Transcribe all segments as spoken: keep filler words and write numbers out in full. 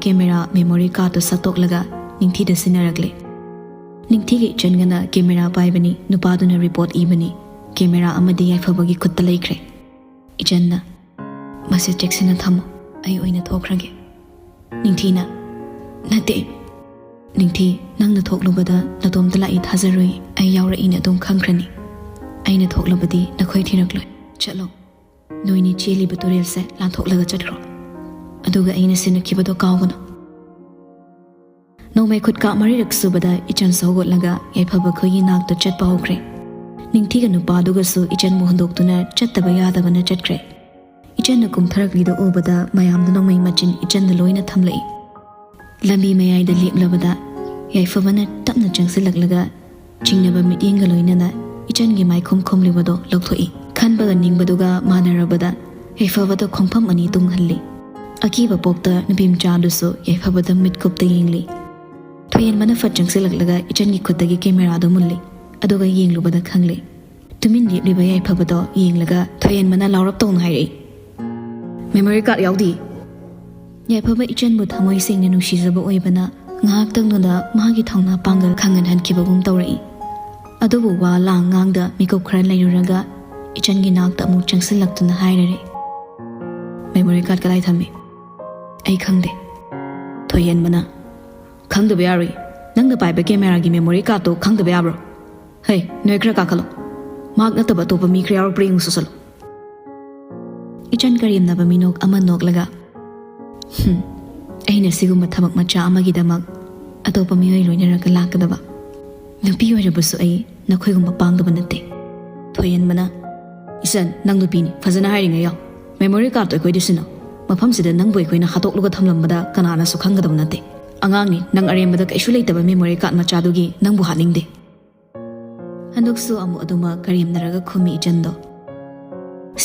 Camera memory ꯀꯥꯔꯗꯇꯨ ꯁꯠꯇꯣꯛꯂꯒ ꯅꯤꯡꯊꯤꯗ ꯁꯤꯟꯅꯔꯛꯂꯦ꯫ ꯅꯤꯡꯊꯤꯒ ꯏꯆꯟꯒꯅ ꯀꯦꯃꯦꯔꯥ ꯄꯥꯏꯕꯅꯤ, ꯅꯨꯄꯥꯗꯨꯅ ꯔꯤꯄꯣꯔꯠ ꯏꯕꯅꯤ꯫ ꯀꯦꯃꯦꯔꯥ ꯑꯃꯗꯤ ꯌꯥꯏꯐꯕꯒꯤ ꯈꯨꯠꯇ ꯂꯩꯈ꯭ꯔꯦ꯫ ꯏꯆꯟꯅ, "ꯃꯁꯤ ꯆꯦꯛꯁꯤꯟꯅ ꯊꯝꯃꯨ, ꯑꯩ ꯑꯣꯏꯅ ꯊꯣꯛꯈ꯭ꯔꯒꯦ꯫" ꯅꯤꯡꯊꯤꯅ, "ꯅꯠꯇꯦ, ꯅꯤꯡꯊꯤ, ꯅꯪꯅ ꯊꯣꯛꯂꯨꯕꯗ ꯅꯇꯣꯝꯇ ꯂꯥꯛꯏ ꯊꯥꯖꯔꯨꯏ, ꯑꯩ ꯌꯥꯎꯔꯛꯏꯅ ꯑꯗꯨꯝ ꯈꯪꯈ꯭ꯔꯅꯤ꯫ ꯑꯩꯅ ꯊꯣꯛꯂꯕꯗꯤ ꯅꯈꯣꯏ ꯊꯤꯔꯛꯂꯣꯏ꯫ ꯆꯠꯂꯣ, ꯅꯣꯏꯅꯤ ꯆꯦꯜꯂꯤꯕ ꯇꯨꯔꯦꯜꯁꯦ ꯂꯥꯟꯊꯣꯛꯂꯒ ꯆꯠꯈ꯭ꯔꯣ, ꯑꯗꯨꯒ ꯑꯩꯅ ꯁꯤꯟꯅꯈꯤꯕꯗꯣ ꯀꯥꯎꯒꯅꯨ꯫" ꯅꯣꯡꯃꯩ ꯈꯨꯠꯀꯥ ꯃꯔꯤꯔꯛ ꯁꯨꯕꯗ ꯏꯆꯟꯁꯨ ꯍꯧꯒꯠꯂꯒ ꯌꯥꯏꯐꯕ ꯈꯣꯏꯒꯤ ꯅꯥꯛꯇ ꯆꯠꯄ ꯍꯧꯈ꯭ꯔꯦ꯫ ꯅꯤꯡꯊꯤꯒ ꯅꯨꯄꯥꯗꯨꯒꯁꯨ ꯏꯆꯟꯕꯨ ꯍꯨꯟꯗꯣꯛꯇꯨꯅ ꯆꯠꯇꯕ ꯌꯥꯗꯕꯅ ꯆꯠꯈ꯭ꯔꯦ꯫ ꯏꯆꯟꯅ ꯀꯨꯝꯊꯔꯛꯂꯤꯗꯨ ꯎꯕꯗ ꯃꯌꯥꯝꯗꯨ ꯅꯣꯡꯃꯩ ꯃꯆꯤꯟ ꯏꯆꯟꯗ ꯂꯣꯏꯅ ꯊꯝꯂꯛꯏ꯫ ꯂꯝꯕꯤ ꯃꯌꯥꯏꯗ ꯂꯦꯞꯂꯕꯗ ꯌꯥꯏꯐꯕꯅ ꯇꯞꯅ ꯆꯪꯁꯤꯜꯂꯛꯂꯒ ꯆꯤꯡꯅꯕ ꯃꯤꯠꯌꯦꯡꯒ ꯂꯣꯏꯅꯅ ꯏꯆꯟꯒꯤ ꯃꯥꯏꯈꯨꯝ ꯈꯨꯝꯂꯤꯕꯗꯣ ꯂꯧꯊꯣꯛꯏ꯫ ꯈꯟꯕꯒ ꯅꯤꯡꯕꯗꯨꯒ ꯃꯥꯟꯅꯔꯕꯗ ꯌꯥꯏꯐꯕꯗ ꯈꯣꯡꯐꯝ ꯑꯅꯤ ꯇꯨꯡꯍꯜꯂꯤ꯫ ꯑꯀꯤꯕ ꯄꯣꯛꯇ ꯅꯨꯄꯤ ꯃꯆꯥꯗꯨꯁꯨ ꯌꯥꯏꯐꯕꯗ ꯃꯤꯠꯀꯨꯞꯇ ꯌꯦꯡꯂꯤ꯫ ꯊꯣꯏꯍꯦꯟꯕꯅ ꯐꯠ ꯆꯪꯁꯤꯜꯂꯛꯂꯒ ꯏꯆꯟꯒꯤ ꯈꯨꯠꯇꯒꯤ ꯀꯦꯃꯦꯔꯥꯗꯨ ꯃꯨꯜꯂꯤ꯫ ꯑꯗꯨꯒ ꯌꯦꯡꯂꯨꯕꯗ ꯈꯪꯂꯦ꯫ ꯇꯨꯃꯤꯟ ꯂꯦꯞꯂꯤꯕ ꯌꯥꯏꯐꯕꯗꯣ ꯌꯦꯡꯂꯒ ꯊꯣꯏꯍꯦꯟꯕꯅ ꯂꯥꯎꯔꯞ ꯇꯧꯅ ꯍꯥꯏꯔꯛꯏ, "ꯃꯦꯃꯣꯔꯤ ꯀꯥꯔꯗ ꯌꯥꯎꯗꯦ!" ꯌꯥꯏꯐꯕ ꯏꯆꯟꯕꯨ ꯊꯃꯣꯏ ꯁꯦꯡꯅ ꯅꯨꯡꯁꯤꯖꯕ ꯑꯣꯏꯕꯅ ꯉꯥꯏꯍꯥꯛꯇꯪꯗꯨꯗ ꯃꯍꯥꯛꯀꯤ ꯊꯧꯅꯥ ꯄꯥꯡꯒꯜ ꯈꯪꯍꯟꯍꯟꯈꯤꯕꯒꯨꯝ ꯇꯧꯔꯛꯏ꯫ ꯑꯗꯨꯕꯨ ꯋꯥ ꯂꯥꯡ ꯉꯥꯡꯗ ꯃꯤꯀꯨꯞ ꯈꯔ ꯂꯩꯔꯨꯔꯒ ꯏꯆꯟꯒꯤ ꯅꯥꯛꯇ ꯑꯃꯨꯛ ꯆꯪꯁꯤꯜꯂꯛꯇꯨꯅ ꯍꯥꯏꯔꯔꯦ, "ꯃꯦꯃꯣꯔꯤ ꯀꯥꯔꯗ ꯀꯗꯥꯏ ꯊꯝꯃꯤ?" "ꯑꯩ ꯈꯪꯗꯦ꯫" ꯊꯣꯏꯍꯦꯟꯕꯅ, "ꯈꯪꯗꯕ ꯌꯥꯔꯣꯏ꯫ ꯅꯪꯅ ꯄꯥꯏꯕ ꯀꯦꯃꯦꯔꯥꯒꯤ ꯃꯦꯃꯣꯔꯤ ꯀꯥꯔꯗꯇꯣ ꯈꯪꯗꯕ ꯌꯥꯕ꯭ꯔꯣ? ꯍꯩ, ꯅꯣꯏ ꯈꯔ ꯀꯥꯈꯠꯂꯣ꯫ ꯃꯍꯥꯛ ꯅꯠꯇꯕ ꯑꯇꯣꯞꯄ ꯃꯤ ꯈꯔ ꯌꯥꯎꯔꯛꯄ꯭ꯔꯥ ꯌꯦꯡꯉꯨ ꯆꯠꯂꯣ꯫" ꯏꯆꯟ ꯀꯔꯦꯝꯅꯕ ꯃꯤꯅꯣꯛ ꯑꯃ ꯅꯣꯛꯂꯒ, "ꯍꯨꯝ, ꯑꯩꯅ ꯁꯤꯒꯨꯝꯕ ꯊꯕꯛ ꯃꯆꯥ ꯑꯃꯒꯤꯗꯃꯛ ꯑꯇꯣꯞꯄ ꯃꯤꯑꯣꯏ ꯂꯣꯏꯅꯔꯒ ꯂꯥꯛꯀꯗꯕ? ꯅꯨꯄꯤ ꯑꯣꯏꯔꯕꯁꯨ ꯑꯩ ꯅꯈꯣꯏꯒꯨꯝꯕ ꯄꯥꯡꯗꯕ ꯅꯠꯇꯦ꯫" ꯊꯣꯏꯍꯦꯟꯕꯅ, "ꯏꯆꯟ, ꯅꯪ ꯅꯨꯄꯤꯅꯤ, ꯐꯖꯅ ꯍꯥꯏꯔꯤꯉꯩ ꯌꯥꯎ꯫ ꯃꯦꯃꯣꯔꯤ ꯀꯥꯔꯗꯇꯣ ꯑꯩꯈꯣꯏꯗ ꯁꯤꯟꯅꯧ꯫ ꯃꯐꯝꯁꯤꯗ ꯅꯪꯕꯨ ꯑꯩꯈꯣꯏꯅ ꯍꯥꯠꯇꯣꯛꯂꯒ ꯊꯝꯂꯝꯕꯗ ꯀꯅꯥꯅꯁꯨ ꯈꯪꯒꯗꯕ ꯅꯠꯇꯦ꯫ ꯑꯉꯥꯡꯅꯤ, ꯅꯪ ꯑꯔꯦꯝꯕꯗ ꯀꯩꯁꯨ ꯂꯩꯇꯕ ꯃꯦꯃꯣꯔꯤ ꯀꯥꯔꯗ ꯃꯆꯥꯗꯨꯒꯤ ꯅꯪꯕꯨ ꯍꯥꯠꯅꯤꯡꯗꯦ꯫" ꯍꯟꯗꯛꯁꯨ ꯑꯃꯨꯛ ꯑꯗꯨꯃꯛ ꯀꯔꯦꯝꯅꯔꯒ ꯈꯨꯝꯃꯤ ꯏꯆꯟꯗꯣ꯫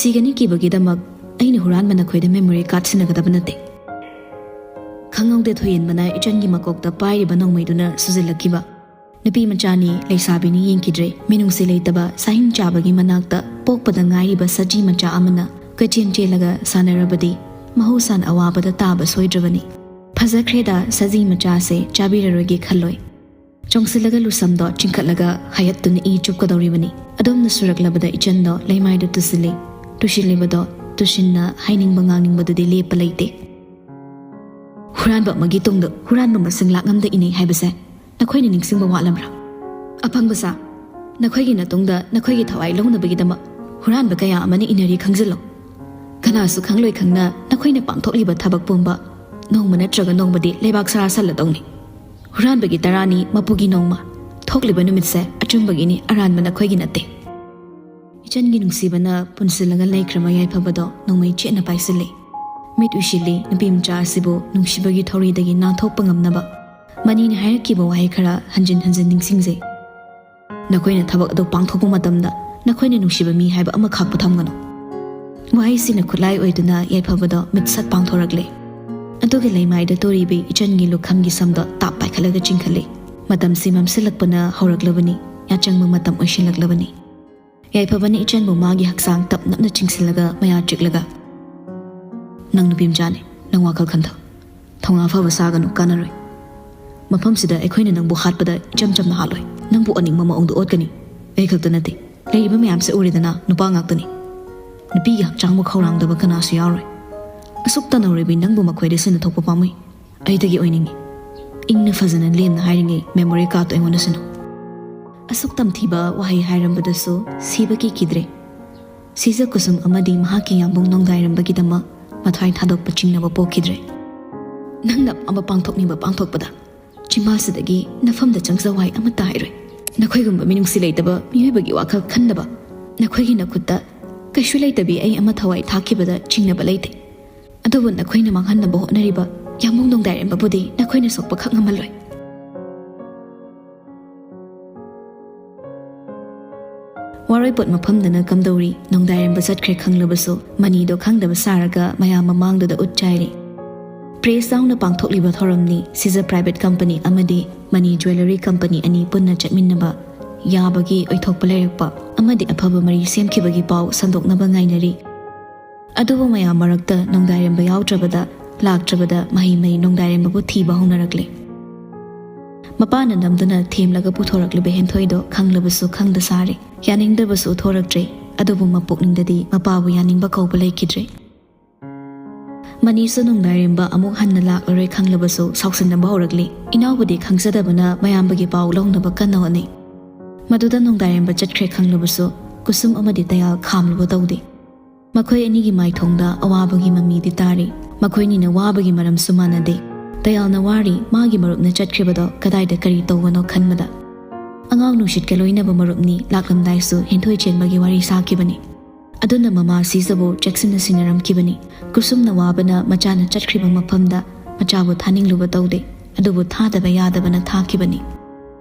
"ꯁꯤꯒꯅꯤ ꯀꯤꯕꯒꯤꯗꯃꯛ ꯑꯩꯅ ꯍꯨꯔꯥꯟꯕ ꯅꯈꯣꯏꯗ ꯃꯦꯃꯣꯔꯤ ꯀꯥꯔꯗ ꯁꯤꯟꯅꯒꯗꯕ ꯅꯠꯇꯦ꯫" ꯈꯪꯍꯧꯗꯦ ꯊꯣꯏꯍꯦꯟꯕꯅ ꯏꯆꯟꯒꯤ ꯃꯀꯣꯛꯇ ꯄꯥꯏꯔꯤꯕ ꯅꯣꯡꯃꯩꯗꯨꯅ ꯁꯨꯖꯤꯜꯂꯛꯈꯤꯕ꯫ ꯅꯨꯄꯤ ꯃꯆꯥꯅꯤ, ꯂꯩꯁꯥꯕꯤꯅꯤ ꯌꯦꯡꯈꯤꯗ꯭ꯔꯦ꯫ ꯃꯤꯅꯨꯡꯁꯤ ꯂꯩꯇꯕ ꯁꯥꯍꯤꯡ ꯆꯥꯕꯒꯤ ꯃꯅꯥꯛꯇ ꯄꯣꯛꯄꯗ ꯉꯥꯏꯔꯤꯕ ꯁꯖꯤ ꯃꯆꯥ ꯑꯃꯅ ꯀꯣꯏꯆꯦꯟ ꯆꯦꯜꯂꯒ ꯁꯥꯟꯅꯔꯕꯗꯤ ꯃꯍꯧꯁꯥꯅ ꯑꯋꯥꯕꯗ ꯇꯥꯕ ꯁꯣꯏꯗ꯭ꯔꯕꯅꯤ꯫ "ꯐꯖꯈ꯭ꯔꯦꯗ, ꯁꯖꯤ ꯃꯆꯥꯁꯦ ꯆꯥꯕꯤꯔꯔꯣꯏꯒꯦ ꯈꯜꯂꯣꯏ"꯫ ꯆꯣꯡꯁꯤꯜꯂꯒ ꯂꯨꯁꯝꯗꯣ ꯆꯤꯡꯈꯠꯂꯒ ꯍꯌꯠꯇꯨꯅ ꯏ ꯆꯨꯞꯀꯗꯧꯔꯤꯕꯅꯤ꯫ ꯑꯗꯨꯝꯅ ꯁꯨꯔꯛꯂꯕꯗ ꯏꯆꯟꯗꯣ ꯂꯩꯃꯥꯏꯗ ꯇꯨꯁꯤꯜꯂꯤ꯫ ꯇꯨꯁꯤꯜꯂꯤꯕꯗꯣ ꯇꯨꯁꯤꯟꯅ ꯍꯥꯏꯅꯤꯡꯕ ꯉꯥꯡꯅꯤꯡꯕꯗꯨꯗꯤ ꯂꯦꯞꯄ ꯂꯩꯇꯦ꯫ "ꯍꯨꯔꯥꯟꯕ ꯑꯃꯒꯤ ꯇꯨꯡꯗ ꯍꯨꯔꯥꯟꯕ ꯃꯁꯤꯡ ꯂꯥꯛ ꯑꯃꯗ ꯏꯅꯩ ꯍꯥꯏꯕꯁꯦ ꯅꯈꯣꯏꯅ ꯅꯤꯡꯁꯤꯡꯕ ꯋꯥꯠꯂꯝꯕ꯭ꯔꯥ? ꯑꯄꯪꯕ ꯁꯥ, ꯅꯈꯣꯏꯒꯤ ꯅꯇꯨꯡꯗ ꯅꯈꯣꯏꯒꯤ ꯊꯋꯥꯏ ꯂꯧꯅꯕꯒꯤꯗꯃꯛ ꯍꯨꯔꯥꯟꯕ ꯀꯌꯥ ꯑꯃꯅ ꯏꯟꯅꯔꯤ ꯈꯪꯖꯤꯜꯂꯣ꯫ ꯀꯅꯥꯁꯨ ꯈꯪꯂꯣꯏ ꯈꯪꯅ ꯅꯈꯣꯏꯅ ꯄꯥꯡꯊꯣꯛꯂꯤꯕ ꯊꯕꯛ ꯄꯨꯝꯕ ꯅꯣꯡꯃ ꯅꯠꯇ꯭ꯔꯒ ꯅꯣꯡꯃꯗꯤ ꯂꯩꯕꯥꯛ ꯁꯔꯥ ꯁꯜꯂꯗꯧꯅꯤ꯫ ꯍꯨꯔꯥꯟꯕꯒꯤ ꯇꯔꯥꯅꯤ ꯃꯄꯨꯒꯤ ꯅꯣꯡꯃ꯫ ꯊꯣꯛꯂꯤꯕ ꯅꯨꯃꯤꯠꯁꯦ ꯑꯆꯨꯝꯕꯒꯤꯅꯤ, ꯑꯔꯥꯟꯕ ꯅꯈꯣꯏꯒꯤ ꯅꯠꯇꯦ"꯫ ꯏꯆꯟꯒꯤ ꯅꯨꯡꯁꯤꯕꯅ ꯄꯨꯟꯁꯤꯜꯂꯒ ꯂꯩꯈ꯭ꯔꯕ ꯌꯥꯏꯐꯕꯗꯣ ꯅꯣꯡꯃꯩ ꯆꯦꯠꯅ ꯄꯥꯏꯁꯤꯜꯂꯤ꯫ ꯃꯤꯠ ꯎꯏꯁꯤꯜꯂꯤ, ꯅꯨꯄꯤ ꯃꯆꯥ ꯑꯁꯤꯕꯨ ꯅꯨꯡꯁꯤꯕꯒꯤ ꯊꯧꯔꯤꯗꯒꯤ ꯅꯥꯟꯊꯣꯛꯄ ꯉꯝꯅꯕ꯫ ꯃꯅꯤꯅ ꯍꯥꯏꯔꯛꯈꯤꯕ ꯋꯥꯍꯩ ꯈꯔ ꯍꯟꯖꯤꯟ ꯍꯟꯖꯤꯟ ꯅꯤꯡꯁꯤꯡꯖꯩ꯫ "ꯅꯈꯣꯏꯅ ꯊꯕꯛ ꯑꯗꯨ ꯄꯥꯡꯊꯣꯛꯄ ꯃꯇꯝꯗ ꯅꯈꯣꯏꯅ ꯅꯨꯡꯁꯤꯕ ꯃꯤ ꯍꯥꯏꯕ ꯑꯃꯈꯛꯄꯨ ꯊꯝꯒꯅꯨ"꯫ ꯋꯥꯍꯩꯁꯤꯅ ꯈꯨꯠꯂꯥꯏ ꯑꯣꯏꯗꯨꯅ ꯌꯥꯏꯐꯕꯗꯣ ꯃꯤꯠꯁꯛ ꯄꯥꯡꯊꯣꯔꯛꯂꯦ꯫ ꯑꯗꯨꯒ ꯂꯩꯃꯥꯏꯗ ꯇꯣꯔꯤꯕꯤ ꯏꯆꯟꯒꯤ ꯂꯨꯈꯝꯒꯤ ꯁꯝꯗꯣ ꯇꯥꯞ ꯄꯥꯏꯈꯠꯂꯒ ꯆꯤꯡꯈꯠꯂꯤ꯫ ꯃꯇꯝꯁꯤ ꯃꯝꯁꯤꯜꯂꯛꯄꯅ ꯍꯧꯔꯛꯂꯕꯅꯤ, ꯌꯥꯆꯪꯕ ꯃꯇꯝ ꯑꯣꯏꯁꯤꯜꯂꯛꯂꯕꯅꯤ꯫ ꯌꯥꯏꯐꯕꯅ ꯏꯆꯟꯕꯨ ꯃꯥꯒꯤ ꯍꯛꯆꯥꯡ ꯇꯞ ꯅꯞꯅ ꯆꯤꯡꯁꯤꯜꯂꯒ ꯃꯌꯥ ꯆꯤꯛꯂꯒ, "ꯅꯪ ꯅꯨꯄꯤ ꯃꯆꯥꯅꯤ, ꯅꯪ ꯋꯥꯈꯜ ꯈꯟꯊꯧ꯫ ꯊꯧꯅꯥ ꯐꯕ ꯁꯥꯒꯅꯨ, ꯀꯥꯟꯅꯔꯣꯏ꯫ ꯃꯐꯝꯁꯤꯗ ꯑꯩꯈꯣꯏꯅ ꯅꯪꯕꯨ ꯍꯥꯠꯄꯗ ꯏꯆꯝ ꯆꯝꯅ ꯍꯥꯠꯂꯣꯏ꯫ ꯅꯪꯕꯨ ꯑꯣꯠꯅꯤꯡꯕ ꯃꯑꯣꯡꯗ ꯑꯣꯠꯀꯅꯤ꯫ ꯑꯩ ꯈꯛꯇ ꯅꯠꯇꯦ, ꯂꯩꯔꯤꯕ ꯃꯌꯥꯝꯁꯦ ꯎꯔꯦꯗꯅ, ꯅꯨꯄꯥ ꯉꯥꯛꯇꯅꯤ꯫ ꯅꯨꯄꯤꯒꯤ ꯍꯛꯆꯥꯡꯕꯨ ꯈꯧꯔꯥꯡꯗꯕ ꯀꯅꯥꯁꯨ ꯌꯥꯎꯔꯣꯏ꯫ ꯑꯁꯨꯛ ꯇꯅꯧꯔꯤꯕꯤ ꯅꯪꯕꯨ ꯃꯈꯣꯏꯗ ꯁꯤꯟꯅ ꯊꯣꯛꯄ ꯄꯥꯝꯃꯨꯏ꯫ ꯑꯩꯗꯒꯤ ꯑꯣꯏꯅꯤꯡꯏ"꯫ ꯏꯪꯅ ꯐꯖꯅ ꯂꯦꯝꯅ ꯍꯥꯏꯔꯤꯉꯩ memory cardꯇꯣ ꯑꯩꯉꯣꯟꯗ ꯁꯤꯟꯅꯧ꯫ ꯑꯁꯨꯛ ꯇꯝꯊꯤꯕ ꯋꯥꯍꯩ ꯍꯥꯏꯔꯝꯕꯗꯁꯨ ꯁꯤꯕ ꯀꯤꯈꯤꯗ꯭ꯔꯦ꯫ ꯁꯤꯖ ꯀꯨꯁꯨꯝ ꯑꯃꯗꯤ ꯃꯍꯥꯛꯀꯤ ꯌꯥꯝꯕꯨꯡ ꯅꯣꯡꯗꯥꯏꯔꯝꯕꯒꯤꯗꯃꯛ ꯃꯊ꯭ꯋꯥꯏ ꯊꯥꯗꯣꯛꯄ ꯆꯤꯡꯅꯕ ꯄꯣꯛꯈꯤꯗ꯭ꯔꯦ꯫ ꯅꯪꯅ ꯑꯄꯥꯝꯕ ꯄꯥꯡꯊꯣꯛꯅꯤꯡꯕ ꯄꯥꯡꯊꯣꯛꯄꯗ ꯆꯤꯝꯕꯥꯜꯁꯤꯗꯒꯤ ꯅꯐꯝꯗ ꯆꯪꯖꯧ ꯍꯥꯏ ꯑꯃꯠꯇ ꯍꯥꯏꯔꯣꯏ꯫ ꯅꯈꯣꯏꯒꯨꯝꯕ ꯃꯤꯅꯨꯡꯁꯤ ꯂꯩꯇꯕ ꯃꯤꯑꯣꯏꯕꯒꯤ ꯋꯥꯈꯜ ꯈꯟꯗꯕ ꯅꯈꯣꯏꯒꯤ ꯅꯈꯨꯠꯇ ꯀꯩꯁꯨ ꯂꯩꯇꯕꯤ ꯑꯩ ꯑꯃ ꯊꯋꯥꯏ ꯊꯥꯈꯤꯕꯗ ꯆꯤꯡꯅꯕ ꯂꯩꯇꯦ꯫ ꯑꯗꯨꯕꯨ ꯅꯈꯣꯏꯅ ꯃꯥꯡꯍꯟꯅꯕ ꯍꯣꯠꯅꯔꯤꯕ ꯌꯥꯝꯕꯨꯡ ꯅꯣꯡꯗꯥꯏꯔꯦꯝꯕꯕꯨꯗꯤ ꯅꯈꯣꯏꯅ ꯁꯣꯛꯄ ꯈꯛ ꯉꯝꯍꯜꯂꯣꯏ꯫ ꯋꯥꯔꯣꯏꯄꯣꯠ ꯃꯐꯝꯗꯅ ꯀꯝꯗꯧꯔꯤ? ꯅꯣꯡꯗꯥꯏꯔꯦꯝꯕ ꯆꯠꯈ꯭ꯔꯦ ꯈꯪꯂꯕꯁꯨ ꯃꯅꯤꯗꯣ ꯈꯪꯗꯕ ꯁꯥꯔꯒ ꯃꯌꯥꯝ ꯃꯃꯥꯡꯗꯨꯗ ꯎꯠ ꯆꯥꯏꯔꯤ꯫ Press ꯌꯥꯎꯅ ꯄꯥꯡꯊꯣꯛꯂꯤꯕ ꯊꯧꯔꯝꯅꯤ꯫ ꯁꯤꯖ private company ꯑꯃꯗꯤ ꯃꯅꯤ jewellery company ꯑꯅꯤ ꯄꯨꯟꯅ ꯆꯠꯃꯤꯟꯅꯕ ꯌꯥꯕꯒꯤ ꯑꯣꯏꯊꯣꯛꯄ ꯂꯩꯔꯛꯄ ꯑꯃꯗꯤ ꯑꯐꯕ ꯃꯔꯤ ꯁꯦꯝꯈꯤꯕꯒꯤ ꯄꯥꯎ ꯁꯟꯗꯣꯛꯅꯕ ꯉꯥꯏꯅꯔꯤ꯫ ꯑꯗꯨꯕꯨ ꯃꯌꯥꯝ ꯃꯔꯛꯇ ꯅꯣꯡꯗꯥꯏꯔꯦꯝꯕ ꯌꯥꯎꯗ꯭ꯔꯕꯗ ꯂꯥꯛꯇ꯭ꯔꯕꯗ ꯃꯍꯩ ꯃꯍꯩ ꯅꯣꯡꯗꯥꯏꯔꯦꯝꯕꯕꯨ ꯊꯤꯕ ꯍꯧꯅꯔꯛꯂꯦ꯫ ꯃꯄꯥꯅ ꯅꯝꯗꯨꯅ ꯊꯦꯝꯂꯒ ꯄꯨꯊꯣꯔꯛꯂꯤꯕ ꯍꯦꯟꯊꯣꯏꯗꯣ ꯈꯪꯂꯕꯁꯨ ꯈꯪꯗ ꯁꯥꯔꯦ꯫ ꯌꯥꯅꯤꯡꯗꯕꯁꯨ ꯎꯊꯣꯔꯛꯇ꯭ꯔꯦ꯫ ꯑꯗꯨꯕꯨ ꯃꯄꯨꯛꯅꯤꯡꯗꯗꯤ ꯃꯄꯥꯕꯨ ꯌꯥꯅꯤꯡꯕ ꯀꯧꯕ ꯂꯩꯈꯤꯗ꯭ꯔꯦ꯫ ꯃꯅꯤꯁꯨ ꯅꯣꯡꯗꯥꯏꯔꯦꯝꯕ ꯑꯃꯨꯛ ꯍꯟꯅ ꯂꯥꯛꯂꯔꯣꯏ ꯈꯪꯂꯕꯁꯨ ꯁꯥꯎꯁꯤꯟꯅꯕ ꯍꯧꯔꯛꯂꯤ꯫ ꯏꯅꯥꯎꯕꯨꯗꯤ ꯈꯪꯖꯗꯕꯅ ꯃꯌꯥꯝꯕꯒꯤ ꯄꯥꯎ ꯂꯧꯅꯕ ꯀꯟꯅ ꯍꯣꯠꯅꯩ꯫ ꯃꯗꯨꯗ ꯅꯣꯡꯗꯥꯏꯔꯦꯝꯕ ꯆꯠꯈ꯭ꯔꯦ ꯈꯪꯂꯕꯁꯨ ꯀꯨꯁꯨꯝ ꯑꯃꯗꯤ ꯇꯌꯥꯜ ꯈꯥꯝꯂꯨꯕ ꯇꯧꯗꯦ꯫ ꯃꯈꯣꯏ ꯑꯅꯤꯒꯤ ꯃꯥꯏꯊꯣꯡꯗ ꯑꯋꯥꯕꯒꯤ ꯃꯃꯤꯗꯤ ꯇꯥꯔꯤ꯫ ꯃꯈꯣꯏꯅꯤꯅ ꯋꯥꯕꯒꯤ ꯃꯔꯝꯁꯨ ꯃꯥꯟꯅꯗꯦ꯫ ꯇꯌꯥꯜꯅ ꯋꯥꯔꯤ, ꯃꯥꯒꯤ ꯃꯔꯨꯞꯅ ꯆꯠꯈ꯭ꯔꯤꯕꯗꯣ ꯀꯗꯥꯏꯗ ꯀꯔꯤ ꯇꯧꯕꯅꯣ ꯈꯟꯕꯗ꯫ ꯑꯉꯥꯡ ꯅꯨꯡꯁꯤꯠꯀ ꯂꯣꯏꯅꯕ ꯃꯔꯨꯞꯅꯤ, ꯂꯥꯛꯂꯝꯗꯥꯏꯁꯨ ꯍꯦꯟꯊꯣꯏ ꯆꯦꯟꯕꯒꯤ ꯋꯥꯔꯤ ꯁꯥꯈꯤꯕꯅꯤ꯫ ꯑꯗꯨꯅ ꯃꯃꯥ ꯁꯤꯖꯕꯨ ꯆꯦꯛꯁꯤꯟꯅ ꯁꯤꯟꯅꯔꯝꯈꯤꯕꯅꯤ꯫ ꯀꯨꯁꯨꯝꯅ ꯋꯥꯕꯅ ꯃꯆꯥꯅ ꯆꯠꯈ꯭ꯔꯤꯕ ꯃꯐꯝꯗ ꯃꯆꯥꯕꯨ ꯊꯥꯅꯤꯡꯂꯨꯕ ꯇꯧꯗꯦ, ꯑꯗꯨꯕꯨ ꯊꯥꯗꯕ ꯌꯥꯗꯕꯅ ꯊꯥꯈꯤꯕꯅꯤ꯫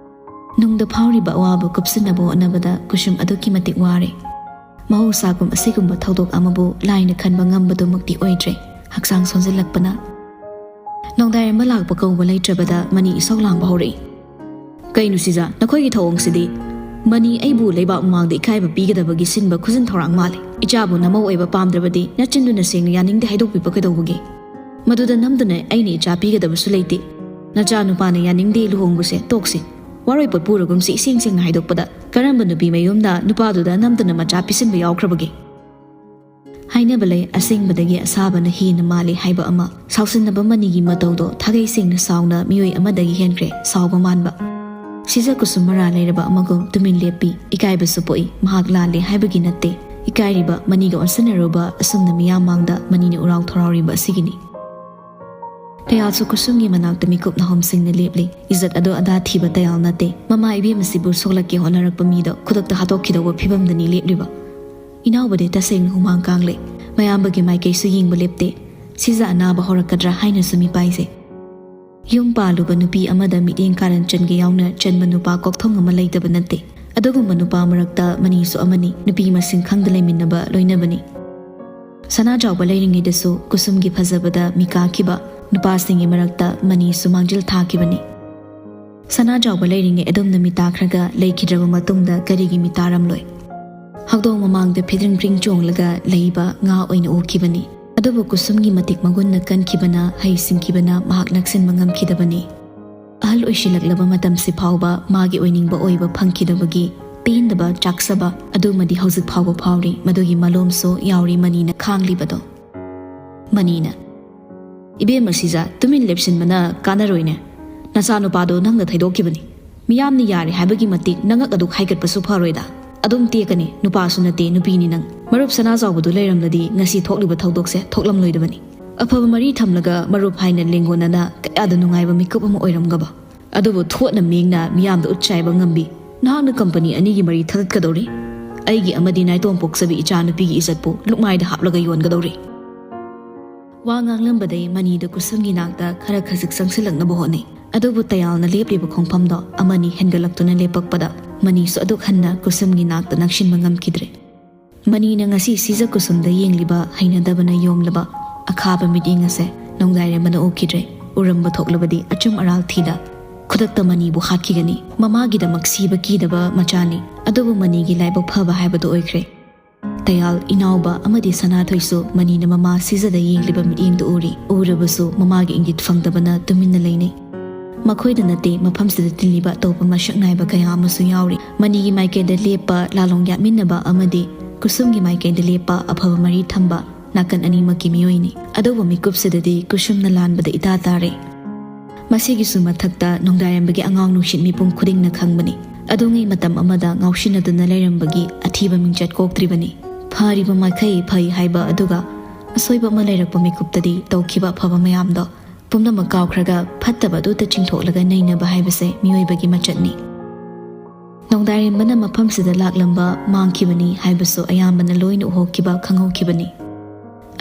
ꯅꯨꯡꯗ ꯐꯥꯎꯔꯤꯕ ꯑꯋꯥꯕ ꯀꯨꯞꯁꯤꯟꯅꯕ ꯍꯣꯠꯅꯕꯗ ꯀꯨꯁꯨꯝ ꯑꯗꯨꯛꯀꯤ ꯃꯇꯤꯛ ꯋꯥꯔꯦ꯫ ꯃꯍꯧꯁꯥꯒꯨꯝ ꯑꯁꯤꯒꯨꯝꯕ ꯊꯧꯗꯣꯛ ꯑꯃꯕꯨ ꯂꯥꯏꯅ ꯈꯟꯕ ꯉꯝꯕꯗꯨꯃꯛꯇꯤ ꯑꯣꯏꯗ꯭ꯔꯦ꯫ ꯍꯛꯆꯥꯡ ꯁꯣꯟꯖꯤꯜꯂꯛꯄꯅ꯫ ꯅꯣꯡꯗꯥꯏꯔꯝꯕ ꯂꯥꯛꯄ ꯀꯧꯕ ꯂꯩꯇ꯭ꯔꯕꯗ ꯃꯅꯤ ꯏꯁꯧ ꯂꯥꯡꯕ ꯍꯧꯔꯛꯏ꯫ "ꯀꯩꯅꯣ ꯁꯤꯖ, ꯅꯈꯣꯏꯒꯤ ꯊꯧꯑꯣꯡꯁꯤꯗꯤ? ꯃꯅꯤ ꯑꯩꯕꯨ ꯂꯩꯕꯥꯛ ꯃꯃꯥꯡꯗ ꯏꯀꯥꯏꯕ ꯄꯤꯒꯗꯕꯒꯤ ꯁꯤꯟꯕ ꯈꯨꯖꯤꯟ ꯊꯧꯔꯥꯡ ꯃꯥꯜꯂꯤ꯫ ꯏꯆꯥꯕꯨ ꯅꯃꯧ ꯑꯣꯏꯕ ꯄꯥꯝꯗ꯭ꯔꯕꯗꯤ ꯅꯆꯤꯟꯗꯨꯅ ꯁꯦꯡꯅ ꯌꯥꯅꯤꯡꯗꯦ ꯍꯥꯏꯗꯣꯛꯄꯤꯕ ꯀꯩꯗꯧꯕꯒꯦ? ꯃꯗꯨꯗ ꯅꯝꯗꯨꯅ ꯑꯩꯅ ꯏꯆꯥ ꯄꯤꯒꯗꯕꯁꯨ ꯂꯩꯇꯦ꯫ ꯅꯆꯥ ꯅꯨꯄꯥꯅ ꯌꯥꯅꯤꯡꯗꯦ ꯂꯨꯍꯣꯡꯕꯁꯦ ꯇꯣꯛꯁꯤ꯫ ꯋꯥꯔꯣꯏꯄꯣꯠ ꯄꯨꯔꯒꯨꯝꯁꯤ ꯏꯁꯦꯡ ꯁꯦꯡꯅ ꯍꯥꯏꯗꯣꯛꯄꯗ ꯀꯔꯝꯕ ꯅꯨꯄꯤ ꯃꯌꯨꯝꯅ ꯅꯨꯄꯥꯗꯨꯗ ꯅꯝꯗꯨꯅ ꯃꯆꯥ ꯄꯤꯁꯤꯟꯕ ꯌꯥꯎꯈ꯭ꯔꯕꯒꯦ?" ꯍꯥꯏꯅꯕ ꯂꯩ, ꯑꯁꯦꯡꯕꯗꯒꯤ ꯑꯁꯥꯕꯅ ꯍꯦꯟꯅ ꯃꯥꯜꯂꯤ ꯍꯥꯏꯕ ꯑꯃ꯫ ꯁꯥꯎꯁꯤꯟꯅꯕ ꯃꯅꯤꯒꯤ ꯃꯇꯧꯗꯣ ꯊꯥꯒꯩ ꯁꯦꯡꯅ ꯁꯥꯎꯅ ꯃꯤꯑꯣꯏ ꯑꯃꯗꯒꯤ ꯍꯦꯟꯈ꯭ꯔꯦ ꯁꯥꯎꯕ ꯃꯥꯟꯕ꯫ ꯁꯤꯖ ꯀꯨꯁꯨꯝ ꯃꯔꯥ ꯂꯩꯔꯕ ꯑꯃꯒꯨꯝ ꯇꯨꯃꯤꯟ ꯂꯦꯞꯄꯤ꯫ ꯏꯀꯥꯏꯕꯁꯨ ꯄꯣꯛꯏ꯫ ꯃꯍꯥꯛ ꯂꯥꯜꯂꯦ ꯍꯥꯏꯕꯒꯤ ꯅꯠꯇꯦ꯫ ꯏꯀꯥꯏꯔꯤꯕ ꯃꯅꯤꯒ ꯑꯣꯟꯁꯤꯟꯅꯔꯨꯕ ꯑꯁꯨꯝꯅ ꯃꯤꯌꯥꯝ ꯃꯥꯡꯗ ꯃꯅꯤꯅ ꯎꯔꯥꯎ ꯊꯧꯔꯥꯎꯔꯤꯕ ꯑꯁꯤꯒꯤꯅꯤ꯫ ꯇꯌꯥꯜꯁꯨ ꯀꯨꯁꯨꯝꯒꯤ ꯃꯅꯥꯛꯇ ꯃꯤꯀꯨꯞ ꯅꯥꯍꯨꯝꯁꯤꯡꯅ ꯂꯦꯞꯂꯤ꯫ ꯏꯖꯠ ꯑꯗꯣ ꯑꯗꯥ ꯊꯤꯕ ꯇꯌꯥꯜ ꯅꯠꯇꯦ꯫ ꯃꯃꯥ ꯏꯕꯦꯝ ꯑꯁꯤꯕꯨ ꯁꯣꯛꯂꯛꯀꯦ ꯍꯣꯠꯅꯔꯛꯄ ꯃꯤꯗꯣ ꯈꯨꯗꯛꯇ ꯍꯥꯠꯇꯣꯛꯈꯤꯗꯧꯕ ꯐꯤꯕꯝꯗꯅꯤ ꯂꯦꯞꯂꯤꯕ꯫ ꯏꯅꯥꯎꯕꯗꯤ ꯇꯁꯦꯡꯅ ꯍꯨꯃꯥꯡ ꯀꯥꯡꯂꯦ꯫ ꯃꯌꯥꯝꯕꯒꯤ ꯃꯥꯏꯀꯩꯁꯨ ꯌꯦꯡꯕ ꯂꯦꯞꯇꯦ꯫ ꯁꯤꯖ ꯑꯅꯥꯕ ꯍꯧꯔꯛꯀꯗ꯭ꯔꯥ ꯍꯥꯏꯅꯁꯨ ꯃꯤꯄꯥꯏꯖꯩ꯫ ꯌꯨꯝ ꯄꯥꯜꯂꯨꯕ ꯅꯨꯄꯤ ꯑꯃꯗ ꯃꯤꯠꯌꯦꯡ ꯀꯥꯔꯟ ꯆꯟꯒꯦ ꯌꯥꯎꯅ ꯆꯟꯕ ꯅꯨꯄꯥ ꯀꯣꯛꯊꯣꯡ ꯑꯃ ꯂꯩꯇꯕ ꯅꯠꯇꯦ꯫ ꯑꯗꯨꯒꯨꯝꯕ ꯅꯨꯄꯥ ꯃꯔꯛꯇ ꯃꯅꯤꯁꯨ ꯑꯃꯅꯤ꯫ ꯅꯨꯄꯤ ꯃꯁꯤꯡ ꯈꯪꯗ ꯂꯩꯃꯤꯟꯅꯕ ꯂꯣꯏꯅꯕꯅꯤ꯫ ꯁꯅꯥꯖꯥꯎꯕ ꯂꯩꯔꯤꯉꯩꯗꯁꯨ ꯀꯨꯁꯨꯝꯒꯤ ꯐꯖꯕꯗ ꯃꯤ ꯀꯥꯈꯤꯕ ꯅꯨꯄꯥꯁꯤꯡꯒꯤ ꯃꯔꯛꯇ ꯃꯅꯤꯁꯨ ꯃꯥꯡꯖꯤꯜ ꯊꯥꯈꯤꯕꯅꯤ꯫ ꯁꯅꯥꯖꯥꯎꯕ ꯂꯩꯔꯤꯉꯩ ꯑꯗꯨꯝꯅ ꯃꯤ ꯇꯥꯈ꯭ꯔꯒ ꯂꯩꯈꯤꯗ꯭ꯔꯕ ꯃꯇꯨꯡꯗ ꯀꯔꯤꯒꯤ ꯃꯤ ꯇꯥꯔꯝꯂꯣꯏ? ꯍꯧꯗꯣꯡ ꯃꯃꯥꯡꯗ ꯐꯤꯗ꯭ꯔꯤꯡ ꯐ꯭ꯔꯤꯡ ꯆꯣꯡꯂꯒ ꯂꯩꯕ ꯉꯥ ꯑꯣꯏꯅ ꯎꯈꯤꯕꯅꯤ꯫ ꯑꯗꯨꯕꯨ ꯀꯨꯁꯨꯝꯒꯤ ꯃꯇꯤꯛ ꯃꯒꯨꯟꯅ ꯀꯟꯈꯤꯕꯅ, ꯍꯩꯁꯤꯡꯈꯤꯕꯅ ꯃꯍꯥꯛ ꯅꯛꯁꯤꯟꯕ ꯉꯝꯈꯤꯗꯕꯅꯤ꯫ ꯑꯍꯜ ꯑꯣꯏꯁꯤꯜꯂꯛꯂꯕ ꯃꯇꯝꯁꯤ ꯐꯥꯎꯕ ꯃꯥꯒꯤ ꯑꯣꯏꯅꯤꯡꯕ ꯑꯣꯏꯕ ꯐꯪꯈꯤꯗꯕꯒꯤ ꯄꯦꯟꯗꯕ, ꯆꯥꯛꯆꯕ ꯑꯗꯨꯃꯗꯤ ꯍꯧꯖꯤꯛ ꯐꯥꯎꯕ ꯐꯥꯎꯔꯤ꯫ ꯃꯗꯨꯒꯤ ꯃꯂꯣꯝꯁꯨ ꯌꯥꯎꯔꯤ ꯃꯅꯤꯅ ꯈꯥꯡꯂꯤꯕꯗꯣ꯫ ꯃꯅꯤꯅ, "ꯏꯕꯦꯝꯃ ꯁꯤꯖ, ꯇꯨꯃꯤꯟ ꯂꯦꯞꯁꯤꯟꯕꯅ ꯀꯥꯟꯅꯔꯣꯏꯅꯦ꯫ ꯅꯆꯥꯅꯨꯄꯥꯗꯣ ꯅꯪꯅ ꯊꯩꯗꯣꯛꯈꯤꯕꯅꯤ꯫ ꯃꯤꯌꯥꯝꯅ ꯌꯥꯔꯦ ꯍꯥꯏꯕꯒꯤ ꯃꯇꯤꯛ ꯅꯉꯛ ꯑꯗꯨ ꯍꯥꯏꯒꯠꯄꯁꯨ ꯐꯔꯣꯏꯗ꯫ ꯑꯗꯨꯝ ꯇꯦꯛꯀꯅꯤ, ꯅꯨꯄꯥꯁꯨ ꯅꯠꯇꯦ, ꯅꯨꯄꯤꯅꯤ ꯅꯪ꯫ ꯃꯔꯨꯞ ꯁꯅꯥꯖꯥꯎꯕꯗꯨ ꯂꯩꯔꯝꯂꯗꯤ ꯉꯁꯤ ꯊꯣꯛꯂꯤꯕ ꯊꯧꯗꯣꯛꯁꯦ ꯊꯣꯛꯂꯝꯂꯣꯏꯗꯕꯅꯤ꯫ ꯑꯐꯕ ꯃꯔꯤ ꯊꯝꯂꯒ ꯃꯔꯨꯞ ꯍꯥꯏꯅ ꯂꯦꯡꯒꯣꯟꯅꯅ ꯀꯌꯥꯗ ꯅꯨꯡꯉꯥꯏꯕ ꯃꯤꯀꯨꯞ ꯑꯃ ꯑꯣꯏꯔꯝꯒꯕ꯫ ꯑꯗꯨꯕꯨ ꯊꯣꯠꯅ ꯃꯦꯡꯅ ꯃꯤꯌꯥꯝꯗ ꯎꯠ ꯆꯥꯏꯕ ꯉꯝꯕꯤ꯫ ꯅꯍꯥꯛꯅ ꯀꯝꯄꯅꯤ ꯑꯅꯤꯒꯤ ꯃꯔꯤ ꯊꯗꯠꯀꯗꯧꯔꯤ꯫ ꯑꯩꯒꯤ ꯑꯃꯗꯤ ꯅꯥꯏꯇꯣꯝ ꯄꯣꯛꯆꯕꯤ ꯏꯆꯥꯅꯨꯄꯤꯒꯤ ꯏꯖꯠꯄꯨ ꯂꯨꯛꯃꯥꯏꯗ ꯍꯥꯞꯂꯒ ꯌꯣꯟꯒꯗꯧꯔꯤ꯫" ꯋꯥ ꯉꯥꯡꯂꯝꯕꯗꯩ ꯃꯅꯤꯗ ꯀꯨꯁꯨꯝꯒꯤ ꯅꯥꯛꯇ ꯈꯔ ꯈꯖꯤꯛ ꯆꯪꯁꯤꯜꯂꯛꯅꯕ ꯍꯣꯠꯅꯩ꯫ ꯑꯗꯨꯕꯨ ꯇꯌꯥꯜꯅ ꯂꯦꯞꯂꯤꯕ ꯈꯣꯡꯐꯝꯗꯣ ꯑꯃꯅꯤ ꯍꯦꯟꯒꯠꯂꯛꯇꯨꯅ ꯂꯦꯞꯄꯛꯄꯗ ꯃꯅꯤꯁꯨ ꯑꯗꯨꯛ ꯍꯟꯅ ꯀꯨꯁꯨꯝꯒꯤ ꯅꯥꯛꯇ ꯅꯛꯁꯤꯟꯕ ꯉꯝꯈꯤꯗ꯭ꯔꯦ꯫ ꯃꯅꯤꯅ ꯉꯁꯤ ꯁꯤꯖ ꯀꯨꯁꯨꯝꯗ ꯌꯦꯡꯂꯤꯕ ꯍꯩꯅꯗꯕꯅ ꯌꯣꯝꯂꯕ ꯑꯈꯥꯕ ꯃꯤꯠꯌꯦꯡ ꯑꯁꯦ ꯅꯣꯡꯗꯥꯏꯔꯦꯝꯕꯅ ꯎꯈꯤꯗ꯭ꯔꯦ꯫ ꯎꯔꯝꯕ ꯊꯣꯛꯂꯕꯗꯤ ꯑꯆꯨꯝ ꯑꯔꯥꯜ ꯊꯤꯗ ꯈꯨꯗꯛꯇ ꯃꯅꯤꯕꯨ ꯍꯥꯠꯈꯤꯒꯅꯤ꯫ ꯃꯃꯥꯒꯤꯗꯃꯛ ꯁꯤꯕ ꯀꯤꯗꯕ ꯃꯆꯥꯅꯤ꯫ ꯑꯗꯨꯕꯨ ꯃꯅꯤꯒꯤ ꯂꯥꯏꯕꯛ ꯐꯕ ꯍꯥꯏꯕꯗꯨ ꯑꯣꯏꯈ꯭ꯔꯦ꯫ ꯇꯌꯥꯜ, ꯏꯅꯥꯎꯕ ꯑꯃꯗꯤ ꯁꯅꯥꯊꯣꯏꯁꯨ ꯃꯅꯤꯅ ꯃꯃꯥ ꯁꯤꯖꯗ ꯌꯦꯡꯂꯤꯕ ꯃꯤꯠꯌꯦꯡꯗꯨ ꯎꯔꯤ꯫ ꯎꯔꯕꯁꯨ ꯃꯃꯥꯒꯤ ꯏꯪꯒꯤꯠ ꯐꯪꯗꯕꯅ ꯇꯨꯃꯤꯟꯅ ꯂꯩꯅꯩ꯫ ꯃꯈꯣꯏꯗ ꯅꯠꯇꯦ, ꯃꯐꯝꯁꯤꯗ ꯇꯤꯜꯂꯤꯕ ꯑꯇꯣꯞꯄ ꯃꯁꯛ ꯅꯥꯏꯕ ꯀꯌꯥ ꯑꯃꯁꯨ ꯌꯥꯎꯔꯤ꯫ ꯃꯅꯤꯒꯤ ꯃꯥꯏꯀꯩꯗ ꯂꯦꯞꯄ, ꯂꯥꯂꯣꯡ ꯌꯥꯠꯃꯤꯟꯅꯕ ꯑꯃꯗꯤ ꯀꯨꯁꯨꯝꯒꯤ ꯃꯥꯏꯀꯩꯗ ꯂꯦꯞꯄ, ꯑꯐꯕ ꯃꯔꯤ ꯊꯝꯕ ꯅꯥꯀꯟ ꯑꯅꯤꯃꯛꯀꯤ ꯃꯤꯑꯣꯏꯅꯤ꯫ ꯑꯗꯨꯕꯨ ꯃꯤꯀꯨꯞꯁꯤꯗꯗꯤ ꯀꯨꯁꯨꯝꯅ ꯂꯥꯟꯕꯗ ꯏꯇꯥ ꯇꯥꯔꯦ꯫ ꯃꯁꯤꯒꯤꯁꯨ ꯃꯊꯛꯇ ꯅꯣꯡꯗꯥꯏꯔꯦꯝꯕꯒꯤ ꯑꯉꯥꯎ ꯅꯨꯡꯁꯤꯠ ꯃꯤꯄꯨꯝ ꯈꯨꯗꯤꯡꯅ ꯈꯪꯕꯅꯤ꯫ ꯑꯗꯨꯉꯩ ꯃꯇꯝ ꯑꯃꯗ ꯉꯥꯎꯁꯤꯟꯅꯗꯨꯅ ꯂꯩꯔꯝꯕꯒꯤ ꯑꯊꯤꯕ ꯃꯤꯡꯆꯠ ꯀꯣꯛꯇ꯭ꯔꯤꯕꯅꯤ꯫ ꯐꯔꯤꯕ ꯃꯥꯏꯀꯩ ꯐꯩ ꯍꯥꯏꯕ ꯑꯗꯨꯒ ꯑꯁꯣꯏꯕ ꯑꯃ ꯂꯩꯔꯛꯄ ꯃꯤꯀꯨꯞꯇꯗꯤ ꯇꯧꯈꯤꯕ ꯑꯐꯕ ꯃꯌꯥꯝꯗꯣ ꯄꯨꯝꯅꯃꯛ ꯀꯥꯎꯈ꯭ꯔꯒ ꯐꯠꯇꯕ ꯑꯗꯨꯇ ꯆꯤꯡꯊꯣꯛꯂꯒ ꯅꯩꯅꯕ ꯍꯥꯏꯕꯁꯦ ꯃꯤꯑꯣꯏꯕꯒꯤ ꯃꯆꯠꯅꯤ꯫ ꯅꯣꯡꯗꯥꯏꯔꯦꯝꯕꯅ ꯃꯐꯝꯁꯤꯗ ꯂꯥꯛꯂꯝꯕ ꯃꯥꯡꯈꯤꯕꯅꯤ ꯍꯥꯏꯕꯁꯨ ꯑꯌꯥꯝꯕꯅ ꯂꯣꯏꯅ ꯎꯍꯧꯈꯤꯕ ꯈꯪꯍꯧꯈꯤꯕꯅꯤ꯫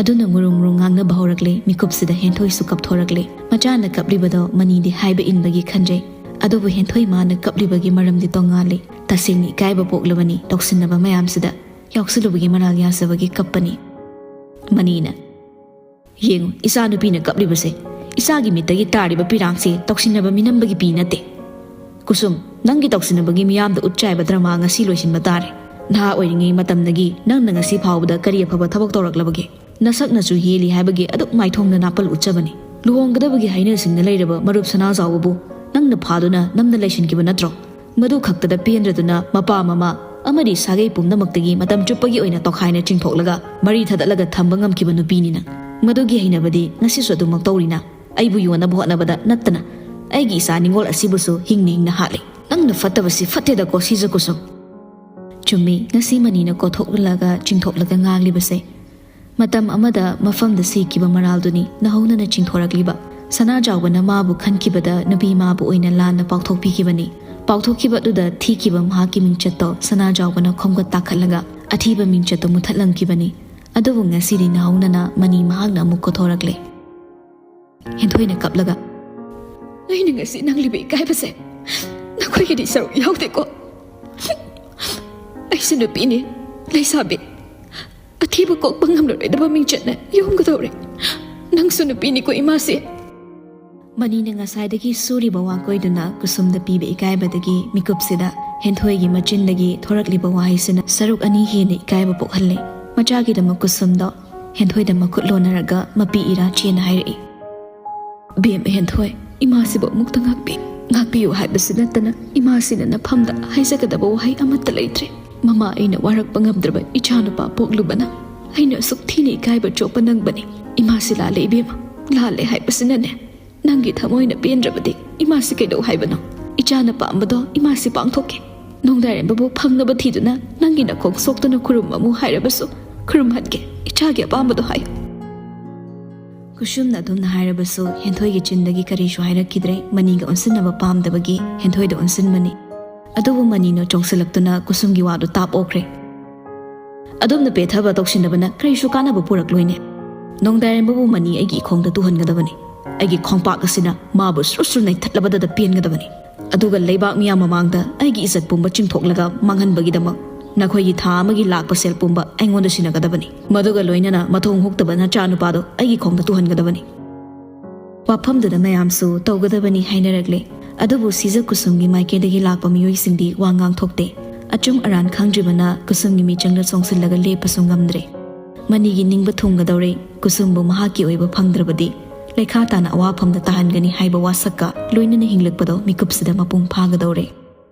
ꯑꯗꯨꯅ ꯉꯨꯔꯨꯡ ꯉꯨꯔꯨꯡ ꯉꯥꯡꯅꯕ ꯍꯧꯔꯛꯂꯦ꯫ ꯃꯤꯀꯨꯞꯁꯤꯗ ꯍꯦꯟꯊꯣꯏꯁꯨ ꯀꯞꯊꯣꯔꯛꯂꯦ꯫ ꯃꯆꯥꯅ ꯀꯞꯂꯤꯕꯗꯣ ꯃꯅꯤꯗꯤ ꯍꯥꯏꯕ ꯏꯟꯕꯒꯤ ꯈꯟꯖꯩ꯫ ꯑꯗꯨꯕꯨ ꯍꯦꯟꯊꯣꯏ ꯃꯥꯅ ꯀꯞꯂꯤꯕꯒꯤ ꯃꯔꯝꯗꯤ ꯇꯣꯉꯥꯜꯂꯤ꯫ ꯇꯁꯦꯡꯅ ꯏꯀꯥꯏꯕ ꯄꯣꯛꯂꯕꯅꯤ꯫ ꯇꯧꯁꯤꯟꯅꯕ ꯃꯌꯥꯝꯁꯤꯗ ꯌꯥꯎꯁꯤꯜꯂꯨꯕꯒꯤ ꯃꯔꯥꯜ ꯌꯥꯖꯕꯒꯤ ꯀꯞꯄꯅꯤ꯫ ꯃꯅꯤꯅ, "ꯌꯦꯡꯉꯨ, ꯏꯆꯥ ꯅꯨꯄꯤꯅ ꯀꯞꯂꯤꯕꯁꯦ꯫ ꯏꯆꯥꯒꯤ ꯃꯤꯠꯇꯒꯤ ꯇꯥꯔꯤꯕ ꯄꯤꯔꯥꯡꯁꯦ ꯇꯧꯁꯤꯟꯅꯕ ꯃꯤꯅꯝꯕꯒꯤ ꯄꯤ ꯅꯠꯇꯦ꯫ ꯀꯨꯁꯨꯝ, ꯅꯪꯒꯤ ꯇꯧꯁꯤꯟꯅꯕꯒꯤ ꯃꯤꯌꯥꯝꯗ ꯎꯠ ꯆꯥꯏꯕ ꯗ꯭ꯔꯃꯥ ꯉꯁꯤ ꯂꯣꯏꯁꯤꯟꯕ ꯇꯥꯔꯦ꯫ ꯅꯍꯥ ꯑꯣꯏꯔꯤꯉꯩ ꯃꯇꯝꯗꯒꯤ ꯅꯪꯅ ꯉꯁꯤ ꯐꯥꯎꯕꯗ ꯀꯔꯤ ꯑꯐꯕ ꯊꯕꯛ ꯇꯧꯔꯛꯂꯕꯒꯦ? ꯅꯁꯛꯅꯁꯨ ꯍꯦꯜꯂꯤ ꯍꯥꯏꯕꯒꯤ ꯑꯗꯨꯛ ꯃꯥꯏꯊꯣꯡꯗ ꯅꯥꯄꯜ ꯎꯠꯆꯕꯅꯤ꯫ ꯂꯨꯍꯣꯡꯒꯗꯕꯒꯤ ꯍꯥꯏꯅ ꯁꯤꯡꯅ ꯂꯩꯔꯕ ꯃꯔꯨꯞ ꯁꯅꯥꯖꯥꯎꯕꯕꯨ ꯅꯪꯅ ꯐꯥꯗꯨꯅ ꯅꯝꯅ ꯂꯩꯁꯤꯟꯈꯤꯕ ꯅꯠꯇ꯭ꯔꯣ? ꯃꯗꯨ ꯈꯛꯇꯗ ꯄꯦꯟꯗ꯭ꯔꯗꯨꯅ ꯃꯄꯥ ꯃꯃꯥ ꯑꯃꯗꯤ ꯁꯥꯒꯩ ꯄꯨꯝꯅꯃꯛꯇꯒꯤ ꯃꯇꯝ ꯆꯨꯞꯄꯒꯤ ꯑꯣꯏꯅ ꯇꯣꯈꯥꯏꯅ ꯆꯤꯡꯊꯣꯛꯂꯒ ꯃꯔꯤ ꯊꯗꯠꯂꯒ ꯊꯝꯕ ꯉꯝꯈꯤꯕ ꯅꯨꯄꯤꯅꯤ ꯅꯪ꯫ ꯃꯗꯨꯒꯤ ꯍꯩꯅꯕꯗꯤ ꯉꯁꯤꯁꯨ ꯑꯗꯨꯃꯛ ꯇꯧꯔꯤ ꯅꯪ꯫ ꯑꯩꯕꯨ ꯌꯣꯟꯅꯕ ꯍꯣꯠꯅꯕꯗ ꯅꯠꯇꯅ ꯑꯩꯒꯤ ꯏꯆꯥ ꯅꯤꯡꯉꯣꯜ ꯑꯁꯤꯕꯨꯁꯨ ꯍꯤꯡꯅ ꯍꯤꯡꯅ ꯍꯥꯠꯂꯤ꯫ ꯅꯪꯅ ꯐꯠꯇꯕꯁꯤ ꯐꯠꯇꯦꯗꯀꯣ ꯁꯤꯖ ꯀꯨꯁꯨꯝ꯫ ꯆꯨꯝꯃꯤ, ꯉꯁꯤ ꯃꯅꯤꯅ ꯀꯣꯊꯣꯛꯂꯒ ꯆꯤꯡꯊꯣꯛꯂꯒ ꯉꯥꯡꯂꯤꯕꯁꯦ꯫ ꯃꯇꯝ ꯑꯃꯗ ꯃꯐꯝꯗ ꯁꯤꯈꯤꯕ ꯃꯔꯥꯜꯗꯨꯅꯤ ꯅꯍꯧꯅꯅ ꯆꯤꯡꯊꯣꯔꯛꯂꯤꯕ꯫ ꯁꯅꯥꯖꯥꯎꯕꯅ ꯃꯥꯕꯨ ꯈꯟꯈꯤꯕꯗ ꯅꯨꯄꯤ ꯃꯥꯕꯨ ꯑꯣꯏꯅ ꯂꯥꯟꯅ ꯄꯥꯎꯊꯣꯛꯄꯤꯈꯤꯕꯅꯤ꯫ ꯄꯥꯎꯊꯣꯛꯈꯤꯕ ꯑꯗꯨꯗ ꯊꯤꯈꯤꯕ ꯃꯍꯥꯛꯀꯤ ꯃꯤꯡꯆꯠꯇꯣ ꯁꯅꯥꯖꯥꯎꯕꯅ ꯈꯣꯝꯒꯠ ꯇꯥꯈꯠꯂꯒ ꯑꯊꯤꯕ ꯃꯤꯡꯆꯠꯇꯣ ꯃꯨꯊꯠꯂꯝꯈꯤꯕꯅꯤ꯫ ꯑꯗꯨꯕꯨ ꯉꯁꯤꯗꯤ ꯅꯍꯧꯅꯅ ꯃꯅꯤ ꯃꯍꯥꯛꯅ ꯑꯃꯨꯛ ꯀꯣꯊꯣꯔꯛꯂꯦ꯫ ꯍꯦꯟꯊꯣꯏꯅ ꯀꯞꯂꯒ, "ꯑꯩꯅ ꯉꯁꯤ ꯅꯪꯂꯤꯕ ꯏꯀꯥꯏꯕꯁꯦ ꯅꯈꯣꯏꯒꯤꯗꯤ ꯁꯔꯨꯛ ꯌꯥꯎꯗꯦꯀꯣ? ꯑꯩꯁꯨ ꯅꯨꯄꯤꯅꯤ, ꯂꯩꯁꯥꯕꯤ꯫ ꯑꯊꯤꯕ ꯀꯣꯛꯄ ꯉꯝꯂꯔꯣꯏꯗꯕ ꯃꯤꯡꯆꯠꯅ ꯌꯣꯝꯒꯗꯧꯔꯦ꯫ ꯅꯪꯁꯨ ꯅꯨꯄꯤꯅꯤꯀꯣ ꯏꯃꯥꯁꯦ?" ꯃꯅꯤꯅ ꯉꯁꯥꯏꯗꯒꯤ ꯁꯨꯔꯤꯕ ꯋꯥꯀꯣꯏꯗꯨꯅ ꯀꯨꯁꯨꯝꯗ ꯄꯤꯕ ꯏꯀꯥꯏꯕꯗꯒꯤ ꯃꯤꯀꯨꯞꯁꯤꯗ ꯍꯦꯟꯊꯣꯏꯒꯤ ꯃꯆꯤꯟꯗꯒꯤ ꯊꯣꯔꯛꯂꯤꯕ ꯋꯥꯍꯩꯁꯤꯅ ꯁꯔꯨꯛ ꯑꯅꯤ ꯍꯦꯟꯅ ꯏꯀꯥꯏꯕ ꯄꯣꯛꯍꯜꯂꯦ꯫ ꯃꯆꯥꯒꯤꯗꯃꯛ ꯀꯨꯁꯨꯝꯗꯣ ꯍꯦꯟꯊꯣꯏꯗ ꯃꯈꯨꯠ ꯂꯣꯟꯅꯔꯒ ꯃꯄꯤ ꯏꯔꯥ ꯆꯦꯟꯅ ꯍꯥꯏꯔꯛꯏ꯫ "ꯕꯦꯝꯃ ꯍꯦꯟꯊꯣꯏ, ꯏꯃꯥꯁꯤꯕꯨ ꯑꯃꯨꯛꯇ ꯉꯥꯛꯄꯤ꯫ ꯉꯥꯛꯄꯤꯌꯨ ꯍꯥꯏꯕꯁꯤ ꯅꯠꯇꯅ ꯏꯃꯥꯁꯤꯅ ꯅꯐꯝꯗ ꯍꯥꯏꯖꯒꯗꯕ ꯋꯥꯍꯩ ꯑꯃꯠꯇ ꯂꯩꯇ꯭ꯔꯦ꯫ ꯃꯃꯥ ꯑꯩꯅ ꯋꯥꯔꯛꯄ ꯉꯝꯗ꯭ꯔꯕ ꯏꯆꯥꯅꯨꯄꯥ ꯄꯣꯛꯂꯨꯕꯅ ꯑꯩꯅ ꯑꯁꯨꯛ ꯊꯤꯅ ꯏꯀꯥꯏꯕ ꯆꯣꯞꯄ ꯅꯪꯕꯅꯤ꯫ ꯏꯃꯥꯁꯤ ꯂꯥꯜꯂꯦ ꯏꯕꯦꯝꯃ, ꯂꯥꯜꯂꯦ ꯍꯥꯏꯕꯁꯤꯅꯅꯦ꯫ ꯅꯪꯒꯤ ꯊꯃꯣꯏꯅ ꯄꯦꯟꯗ꯭ꯔꯕꯗꯤ ꯏꯃꯥꯁꯤ ꯀꯩꯗꯧ ꯍꯥꯏꯕꯅꯣ? ꯏꯆꯥꯅ ꯄꯥꯝꯕꯗꯣ ꯏꯃꯥꯁꯤ ꯄꯥꯡꯊꯣꯛꯀꯦ꯫ ꯅꯣꯡꯗꯥꯏꯔꯦꯝꯕꯕꯨ ꯐꯪꯅꯕ ꯊꯤꯗꯨꯅ ꯅꯪꯒꯤ ꯅꯈꯣꯡ ꯁꯣꯛꯇꯨꯅ ꯈꯨꯔꯨꯝꯃꯝꯃꯨ ꯍꯥꯏꯔꯕꯁꯨ ꯈꯨꯔꯨꯝꯍꯟꯒꯦ꯫ ꯏꯆꯥꯒꯤ ꯑꯄꯥꯝꯕꯗꯣ ꯍꯥꯏꯌꯨ꯫" ꯀꯨꯁꯨꯝꯅ ꯑꯗꯨꯝꯅ ꯍꯥꯏꯔꯕꯁꯨ ꯍꯦꯟꯊꯣꯏꯒꯤ ꯆꯤꯟꯗꯒꯤ ꯀꯔꯤꯁꯨ ꯍꯥꯏꯔꯛꯈꯤꯗ꯭ꯔꯦ꯫ ꯃꯅꯤꯒ ꯑꯣꯟꯁꯤꯟꯅꯕ ꯄꯥꯝꯗꯕꯒꯤ ꯍꯦꯟꯊꯣꯏꯗ ꯑꯣꯟꯁꯤꯟꯕꯅꯤ꯫ ꯑꯗꯨꯕꯨ ꯃꯅꯤꯅ ꯆꯣꯡꯁꯤꯜꯂꯛꯇꯨꯅ ꯀꯨꯁꯨꯝꯒꯤ ꯋꯥꯗꯨ ꯇꯥꯞ ꯑꯣꯛꯈ꯭ꯔꯦ꯫ "ꯑꯗꯨꯝꯅ ꯄꯦꯊꯕ ꯇꯧꯁꯤꯟꯅꯕꯅ ꯀꯔꯤꯁꯨ ꯀꯥꯟꯅꯕ ꯄꯨꯔꯛꯂꯣꯏꯅꯦ꯫ ꯅꯣꯡꯗꯥꯏꯔꯦꯝꯕꯕꯨ ꯃꯅꯤ ꯑꯩꯒꯤ ꯏꯈꯣꯡꯗ ꯇꯨꯍꯟꯒꯗꯕꯅꯤ꯫ ꯑꯩꯒꯤ ꯈꯣꯡꯄꯥꯛ ꯑꯁꯤꯅ ꯃꯥꯕꯨ ꯁ꯭ꯔꯨ ꯁ꯭ꯔꯨ ꯅꯩꯊꯠꯂꯕꯗꯗ ꯄꯦꯟꯒꯗꯕꯅꯤ꯫ ꯑꯗꯨꯒ ꯂꯩꯕꯥꯛ ꯃꯤꯌꯥꯝ ꯃꯃꯥꯡꯗ ꯑꯩꯒꯤ ꯏꯖꯠ ꯄꯨꯝꯕ ꯆꯤꯡꯊꯣꯛꯂꯒ ꯃꯥꯡꯍꯟꯕꯒꯤꯗꯃꯛ ꯅꯈꯣꯏꯒꯤ ꯊꯥ ꯑꯃꯒꯤ ꯂꯥꯛꯄ ꯁꯦꯜ ꯄꯨꯝꯕ ꯑꯩꯉꯣꯟꯗ ꯁꯤꯟꯅꯒꯗꯕꯅꯤ꯫ ꯃꯗꯨꯒ ꯂꯣꯏꯅꯅ ꯃꯊꯣꯡ ꯍꯨꯛꯇꯕ ꯅꯆꯥꯅꯨꯄꯥꯗꯣ ꯑꯩꯒꯤ ꯈꯣꯡꯗ ꯇꯨꯍꯟꯒꯗꯕꯅꯤ꯫" ꯋꯥꯐꯝꯗꯨꯗ ꯃꯌꯥꯝꯁꯨ ꯇꯧꯒꯗꯕꯅꯤ ꯍꯥꯏꯅꯔꯛꯂꯦ꯫ ꯑꯗꯨꯕꯨ ꯁꯤꯖ ꯀꯨꯁꯨꯝꯒꯤ ꯃꯥꯏꯀꯩꯗꯒꯤ ꯂꯥꯛꯄ ꯃꯤꯑꯣꯏꯁꯤꯡꯗꯤ ꯋꯥ ꯉꯥꯡꯊꯣꯛꯇꯦ꯫ ꯑꯆꯨꯝ ꯑꯔꯥꯟ ꯈꯪꯗ꯭ꯔꯤꯕꯅ ꯀꯨꯁꯨꯝꯒꯤ ꯃꯤꯆꯪꯗ ꯆꯣꯡꯁꯤꯜꯂꯒ ꯂꯦꯞꯄꯁꯨ ꯉꯝꯗ꯭ꯔꯦ꯫ ꯃꯅꯤꯒꯤ ꯅꯤꯡꯕ ꯊꯨꯡꯒꯗꯧꯔꯦ꯫ ꯀꯨꯁꯨꯝꯕꯨ ꯃꯍꯥꯛꯀꯤ ꯑꯣꯏꯕ ꯐꯪꯗ꯭ꯔꯕꯗꯤ ꯂꯩꯈꯥ ꯇꯥꯅ ꯑꯋꯥꯐꯝꯗ ꯇꯥꯍꯟꯒꯅꯤ ꯍꯥꯏꯕ ꯋꯥꯁꯛꯀ ꯂꯣꯏꯅꯅ ꯍꯤꯡꯂꯛꯄꯗꯣ ꯃꯤꯀꯨꯞꯁꯤꯗ ꯃꯄꯨꯡ ꯐꯥꯒꯗꯧꯔꯦ꯫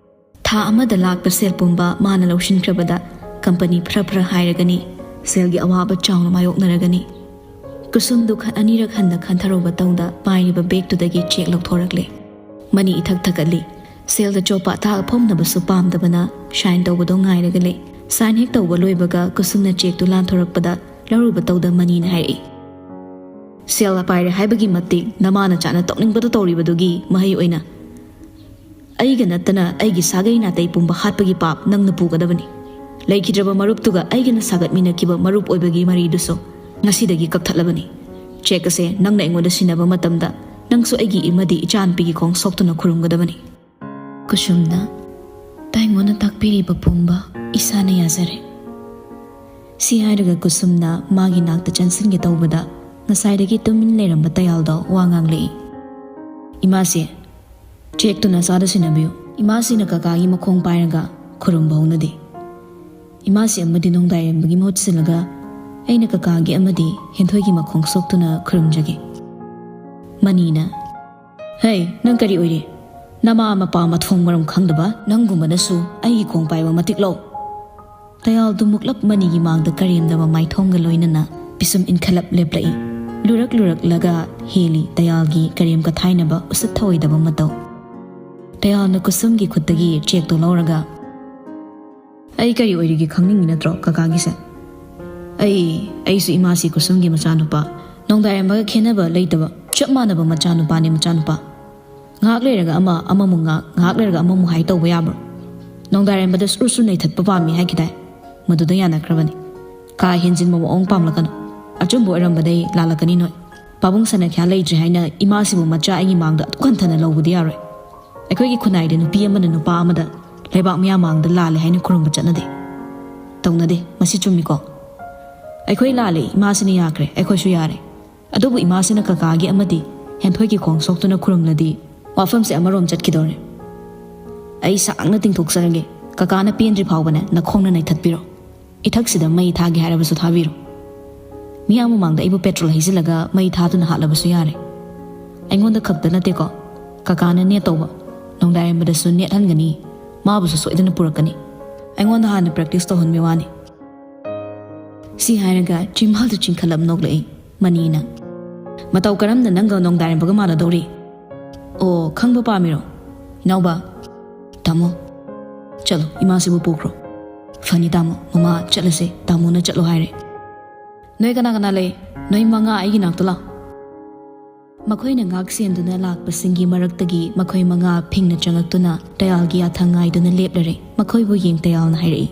ꯊꯥ ꯑꯃꯗ ꯂꯥꯛꯄ ꯁꯦꯜ ꯄꯨꯝꯕ ꯃꯥꯅ ꯂꯧꯁꯤꯟꯈ꯭ꯔꯕꯗ ꯀꯝꯄꯅꯤ ꯐ꯭ꯔ ꯐ꯭ꯔ ꯍꯥꯏꯔꯒꯅꯤ, ꯁꯦꯜꯒꯤ ꯑꯋꯥꯕ ꯆꯥꯎꯅ ꯃꯥꯌꯣꯛꯅꯔꯒꯅꯤ꯫ ꯀꯨꯁꯨꯝꯗꯨ ꯈ-, ꯑꯅꯤꯔꯛ ꯍꯟꯅ ꯈꯟꯊꯔꯧꯕ ꯇꯧꯗ ꯄꯥꯏꯔꯤꯕ ꯕꯦꯒꯇꯨꯗꯒꯤ ꯆꯦꯛ ꯂꯧꯊꯣꯔꯛꯂꯦ꯫ ꯃꯅꯤ ꯏꯊꯛ ꯊꯛꯀꯠꯂꯤ꯫ ꯁꯦꯜꯗ ꯆꯣꯠꯄ ꯑꯊꯥ ꯑꯐꯣꯝꯅꯕꯁꯨ ꯄꯥꯝꯗꯕꯅ ꯁꯥꯏꯟ ꯇꯧꯕꯗꯣ ꯉꯥꯏꯔꯒ ꯂꯩ꯫ ꯁꯥꯏꯟ ꯍꯦꯛ ꯇꯧꯕ ꯂꯣꯏꯕꯒ ꯀꯨꯁꯨꯝꯅ ꯆꯦꯛꯇꯨ ꯂꯥꯟꯊꯣꯔꯛꯄꯗ ꯂꯧꯔꯨꯕ ꯇꯧꯗ ꯃꯅꯤꯅ ꯍꯥꯏꯔꯛꯏ, "ꯁꯦꯜ ꯄꯥꯏꯔꯦ ꯍꯥꯏꯕꯒꯤ ꯃꯇꯤꯛ ꯅꯃꯥꯅ ꯆꯥꯅ ꯇꯧꯅꯤꯡꯕꯗꯨ ꯇꯧꯔꯤꯕꯗꯨꯒꯤ ꯃꯍꯩ ꯑꯣꯏꯅ ꯑꯩꯒ ꯅꯠꯇꯅ ꯑꯩꯒꯤ ꯁꯥꯒꯩ ꯅꯥꯇꯩ ꯄꯨꯝꯕ ꯍꯥꯠꯄꯒꯤ ꯄꯥꯞ ꯅꯪꯅ ꯄꯨꯒꯗꯕꯅꯤ꯫ ꯂꯩꯈꯤꯗ꯭ꯔꯕ ꯃꯔꯨꯞꯇꯨꯒ ꯑꯩꯒꯅ ꯁꯥꯒꯠꯃꯤꯟꯅꯈꯤꯕ ꯃꯔꯨꯞ ꯑꯣꯏꯕꯒꯤ ꯃꯔꯤꯗꯨꯁꯨ ꯉꯁꯤꯗꯒꯤ ꯀꯛꯊꯠꯂꯕꯅꯤ꯫ ꯆꯦꯛ ꯑꯁꯦ ꯅꯪꯅ ꯑꯩꯉꯣꯟꯗ ꯁꯤꯟꯅꯕ ꯃꯇꯝꯗ ꯅꯪꯁꯨ ꯑꯩꯒꯤ ꯑꯃꯗꯤ ꯏꯆꯥꯅꯨꯄꯤꯒꯤ ꯈꯣꯡ ꯁꯣꯛꯇꯨꯅ ꯈꯨꯔꯨꯝꯒꯗꯕꯅꯤ꯫" ꯀꯨꯁꯨꯝꯅ, "ꯇꯥꯏꯉꯣꯅ ꯇꯥꯛꯄꯤꯔꯤꯕ ꯄꯨꯝꯕ ꯏꯁꯥꯅ ꯌꯥꯖꯔꯦ꯫" ꯁꯤ ꯍꯥꯏꯔꯒ ꯀꯨꯁꯨꯝꯅ ꯃꯥꯒꯤ ꯅꯥꯛꯇ ꯆꯪꯁꯤꯟꯒꯦ ꯇꯧꯕꯗ ꯉꯁꯥꯏꯗꯒꯤ ꯇꯨꯃꯤꯟ ꯂꯩꯔꯝꯕ ꯇꯌꯥꯜꯗꯣ ꯋꯥ ꯉꯥꯡꯂꯛꯏ꯫ "ꯏꯃꯥꯁꯦ, ꯆꯦꯛꯇꯨ ꯅꯆꯥꯗ ꯁꯤꯟꯅꯕꯤꯌꯨ꯫ ꯏꯃꯥꯁꯤꯅ ꯀꯀꯥꯒꯤ ꯃꯈꯣꯡ ꯄꯥꯏꯔꯒ ꯈꯨꯔꯨꯝꯕ ꯍꯧꯅꯗꯦ꯫ ꯏꯃꯥꯁꯤ ꯑꯃꯗꯤ ꯅꯣꯡꯗꯥꯏꯔꯦꯝꯕꯒꯤ ꯃꯍꯨꯠ ꯁꯤꯜꯂꯒ ꯑꯩꯅ ꯀꯀꯥꯒꯤ ꯑꯃꯗꯤ ꯍꯦꯟꯊꯣꯏꯒꯤ ꯃꯈꯣꯡ ꯁꯣꯛꯇꯨꯅ ꯈꯨꯔꯨꯝꯖꯒꯦ꯫" ꯃꯅꯤꯅ, "ꯍꯩ, ꯅꯪ ꯀꯔꯤ ꯑꯣꯏꯔꯦ? ꯅꯃꯥ ꯃꯄꯥ ꯃꯊꯣꯡ ꯃꯔꯝ ꯈꯪꯗꯕ ꯅꯪꯒꯨꯝꯕꯅꯁꯨ ꯑꯩꯒꯤ ꯈꯣꯡ ꯄꯥꯏꯕ ꯃꯇꯤꯛ ꯂꯧ?" ꯇꯌꯥꯜꯗꯨ ꯃꯨꯛꯂꯞ ꯃꯅꯤꯒꯤ ꯃꯥꯡꯗ ꯀꯔꯦꯝꯅꯕ ꯃꯥꯏꯊꯣꯡꯒ ꯂꯣꯏꯅꯅ ꯄꯤꯁꯨꯝ ꯏꯟꯈꯠꯂꯞ ꯂꯦꯞꯂꯛꯏ꯫ ꯂꯨꯔꯛ ꯂꯨꯔꯛꯂꯒ ꯍꯦꯜꯂꯤ ꯇꯌꯥꯜꯒꯤ ꯀꯔꯦꯝ ꯀꯊꯥꯏꯅꯕ ꯎꯁꯤꯠ ꯊꯑꯣꯏꯗꯕ ꯃꯇꯧ꯫ ꯇꯌꯥꯜꯅ ꯀꯨꯁꯨꯝꯒꯤ ꯈꯨꯠꯇꯒꯤ ꯆꯦꯛꯇꯨ ꯂꯧꯔꯒ, "ꯑꯩ ꯀꯔꯤ ꯑꯣꯏꯔꯤꯒꯦ ꯈꯪꯅꯤꯡꯉꯤ ꯅꯠꯇ꯭ꯔꯣ ꯀꯀꯥꯒꯤꯁꯦ? ꯑꯩ, ꯑꯩꯁꯨ ꯏꯃꯥꯁꯤ ꯀꯨꯁꯨꯝꯒꯤ ꯃꯆꯥꯅꯨꯄꯥ, ꯅꯣꯡꯗꯥꯏꯔꯦꯝꯕꯒ ꯈꯦꯠꯅꯕ ꯂꯩꯇꯕ ꯆꯞ ꯃꯥꯟꯅꯕ ꯃꯆꯥꯅꯨꯄꯥꯅꯦ, ꯃꯆꯥꯅꯨꯄꯥ꯫ ꯉꯥꯏꯍꯥꯛ ꯂꯩꯔꯒ ꯑꯃ, ꯑꯃꯃꯨꯛ ꯉꯥꯡ, ꯉꯥꯏꯍꯥꯛ ꯂꯩꯔꯒ ꯑꯃꯃꯨꯛ ꯍꯥꯏ ꯇꯧꯕ ꯌꯥꯕ꯭ꯔꯣ? ꯅꯣꯡꯗꯥꯏꯔꯦꯝꯕꯗ ꯁꯨꯔ ꯁꯨꯔ ꯅꯩꯊꯠꯄ ꯄꯥꯝꯃꯤ ꯍꯥꯏꯈꯤꯗꯥꯏ? ꯃꯗꯨꯗ ꯌꯥꯅꯈ꯭ꯔꯕꯅꯤ꯫ ꯀꯥ ꯍꯦꯟꯖꯤꯟꯕ ꯃꯑꯣꯡ ꯄꯥꯝꯂꯛꯀꯅꯨ꯫ ꯑꯆꯨꯝꯕ ꯑꯣꯏꯔꯝꯕꯗꯩ ꯂꯥꯜꯂꯛꯀꯅꯤ ꯅꯣꯏ꯫ ꯄꯥꯕꯨꯡ ꯁꯅꯥꯈ꯭ꯌꯥ ꯂꯩꯇ꯭ꯔꯦ ꯍꯥꯏꯅ ꯏꯃꯥꯁꯤꯕꯨ ꯃꯆꯥ ꯑꯩꯒꯤ ꯃꯥꯡꯗ ꯑꯗꯨꯛ ꯍꯟꯊꯅ ꯂꯧꯕꯗꯤ ꯌꯥꯔꯣꯏ꯫ ꯑꯩꯈꯣꯏꯒꯤ ꯈꯨꯟꯅꯥꯏꯗ ꯅꯨꯄꯤ ꯑꯃꯅ ꯅꯨꯄꯥ ꯑꯃꯗ ꯂꯩꯕꯥꯛ ꯃꯤꯌꯥꯝ ꯃꯥꯡꯗ ꯂꯥꯜꯂꯦ ꯍꯥꯏꯅ ꯈꯨꯔꯨꯝꯕ ꯆꯠꯅꯗꯦ꯫ ꯇꯧꯅꯗꯦ꯫ ꯃꯁꯤ ꯆꯨꯝꯃꯤꯀꯣ? ꯑꯩꯈꯣꯏ ꯂꯥꯜꯂꯦ, ꯏꯃꯥꯁꯤꯅ ꯌꯥꯈ꯭ꯔꯦ, ꯑꯩꯈꯣꯏꯁꯨ ꯌꯥꯔꯦ꯫ ꯑꯗꯨꯕꯨ ꯏꯃꯥꯁꯤꯅ ꯀꯀꯥꯒꯤ ꯑꯃꯗꯤ ꯍꯦꯟꯊꯣꯏꯒꯤ ꯈꯣꯡ ꯁꯣꯛꯇꯨꯅ ꯈꯨꯔꯨꯝꯂꯗꯤ ꯋꯥꯐꯝꯁꯦ ꯑꯃꯔꯣꯝ ꯆꯠꯈꯤꯗꯧꯔꯦ꯫ ꯑꯩ ꯁꯥꯡꯅ ꯇꯤꯡꯊꯣꯛꯆꯔꯒꯦ, ꯀꯀꯥꯅ ꯄꯦꯟꯗ꯭ꯔꯤ ꯐꯥꯎꯕꯅꯦ ꯅꯈꯣꯡꯅ ꯅꯩꯊꯠꯄꯤꯔꯣ꯫ ꯏꯊꯛꯁꯤꯗ ꯃꯩ ꯊꯥꯒꯦ ꯍꯥꯏꯔꯕꯁꯨ ꯊꯥꯕꯤꯔꯣ꯫" ꯃꯤꯌꯥꯝ ꯃꯃꯥꯡꯗ ꯑꯩꯕꯨ ꯄꯦꯇ꯭ꯔꯣꯜ ꯍꯩꯖꯤꯜꯂꯒ ꯃꯩ ꯊꯥꯗꯨꯅ ꯍꯥꯠꯂꯕꯁꯨ ꯌꯥꯔꯦ꯫ ꯑꯩꯉꯣꯟꯗ ꯈꯛꯇ ꯅꯠꯇꯦꯀꯣ, ꯀꯀꯥꯅ ꯅꯦꯠ ꯇꯧꯕ, ꯅꯣꯡꯗꯥꯏꯔꯝꯕꯗꯁꯨ ꯅꯦꯠꯍꯟꯒꯅꯤ, ꯃꯥꯕꯨꯁꯨ ꯁꯣꯏꯗꯅ ꯄꯨꯔꯛꯀꯅꯤ꯫ ꯑꯩꯉꯣꯟꯗ ꯍꯥꯟꯅ ꯄ꯭ꯔꯦꯛꯇꯤꯁ ꯇꯧꯍꯟꯕꯩ ꯋꯥꯅꯤ꯫ ꯁꯤ ꯍꯥꯏꯔꯒ ꯆꯤꯝꯕꯥꯜꯗꯨ ꯆꯤꯡꯈꯠꯂꯝ ꯅꯣꯛꯂꯛꯏ ꯃꯅꯤꯅ꯫ "ꯃꯇꯧ ꯀꯔꯝꯅ ꯅꯪꯒ ꯅꯣꯡꯗꯥꯏꯔꯝꯕꯒ ꯃꯥꯟꯅꯗꯧꯔꯤ? ꯑꯣ, ꯈꯪꯕ ꯄꯥꯝꯃꯤꯔꯣ? ꯏꯅꯥꯎꯕ, ꯇꯥꯃꯣ, ꯆꯠꯂꯣ, ꯏꯃꯥꯁꯤꯕꯨ ꯄꯨꯈ꯭ꯔꯣ꯫ ꯐꯅꯤ ꯇꯥꯃꯣ, ꯃꯃꯥ ꯆꯠꯂꯁꯦ, ꯇꯥꯃꯣꯅ ꯆꯠꯂꯣ ꯍꯥꯏꯔꯦ꯫ ꯅꯣꯏ ꯀꯅꯥ ꯀꯅꯥ ꯂꯩ? ꯅꯣꯏ ꯃꯉꯥ ꯑꯩꯒꯤ ꯅꯥꯛꯇ ꯂꯥꯛꯑꯣ꯫" ꯃꯈꯣꯏꯅ ꯉꯥꯛ ꯁꯦꯟꯗꯨꯅ ꯂꯥꯛꯄꯁꯤꯡꯒꯤ ꯃꯔꯛꯇꯒꯤ ꯃꯈꯣꯏ ꯃꯉꯥ ꯐꯤꯡꯅ ꯆꯪꯉꯛꯇꯨꯅ ꯇꯌꯥꯜꯒꯤ ꯌꯥꯊꯪ ꯉꯥꯏꯗꯨꯅ ꯂꯦꯞꯂꯔꯦ꯫ ꯃꯈꯣꯏꯕꯨ ꯌꯦꯡ ꯇꯌꯥꯜꯅ ꯍꯥꯏꯔꯛꯏ,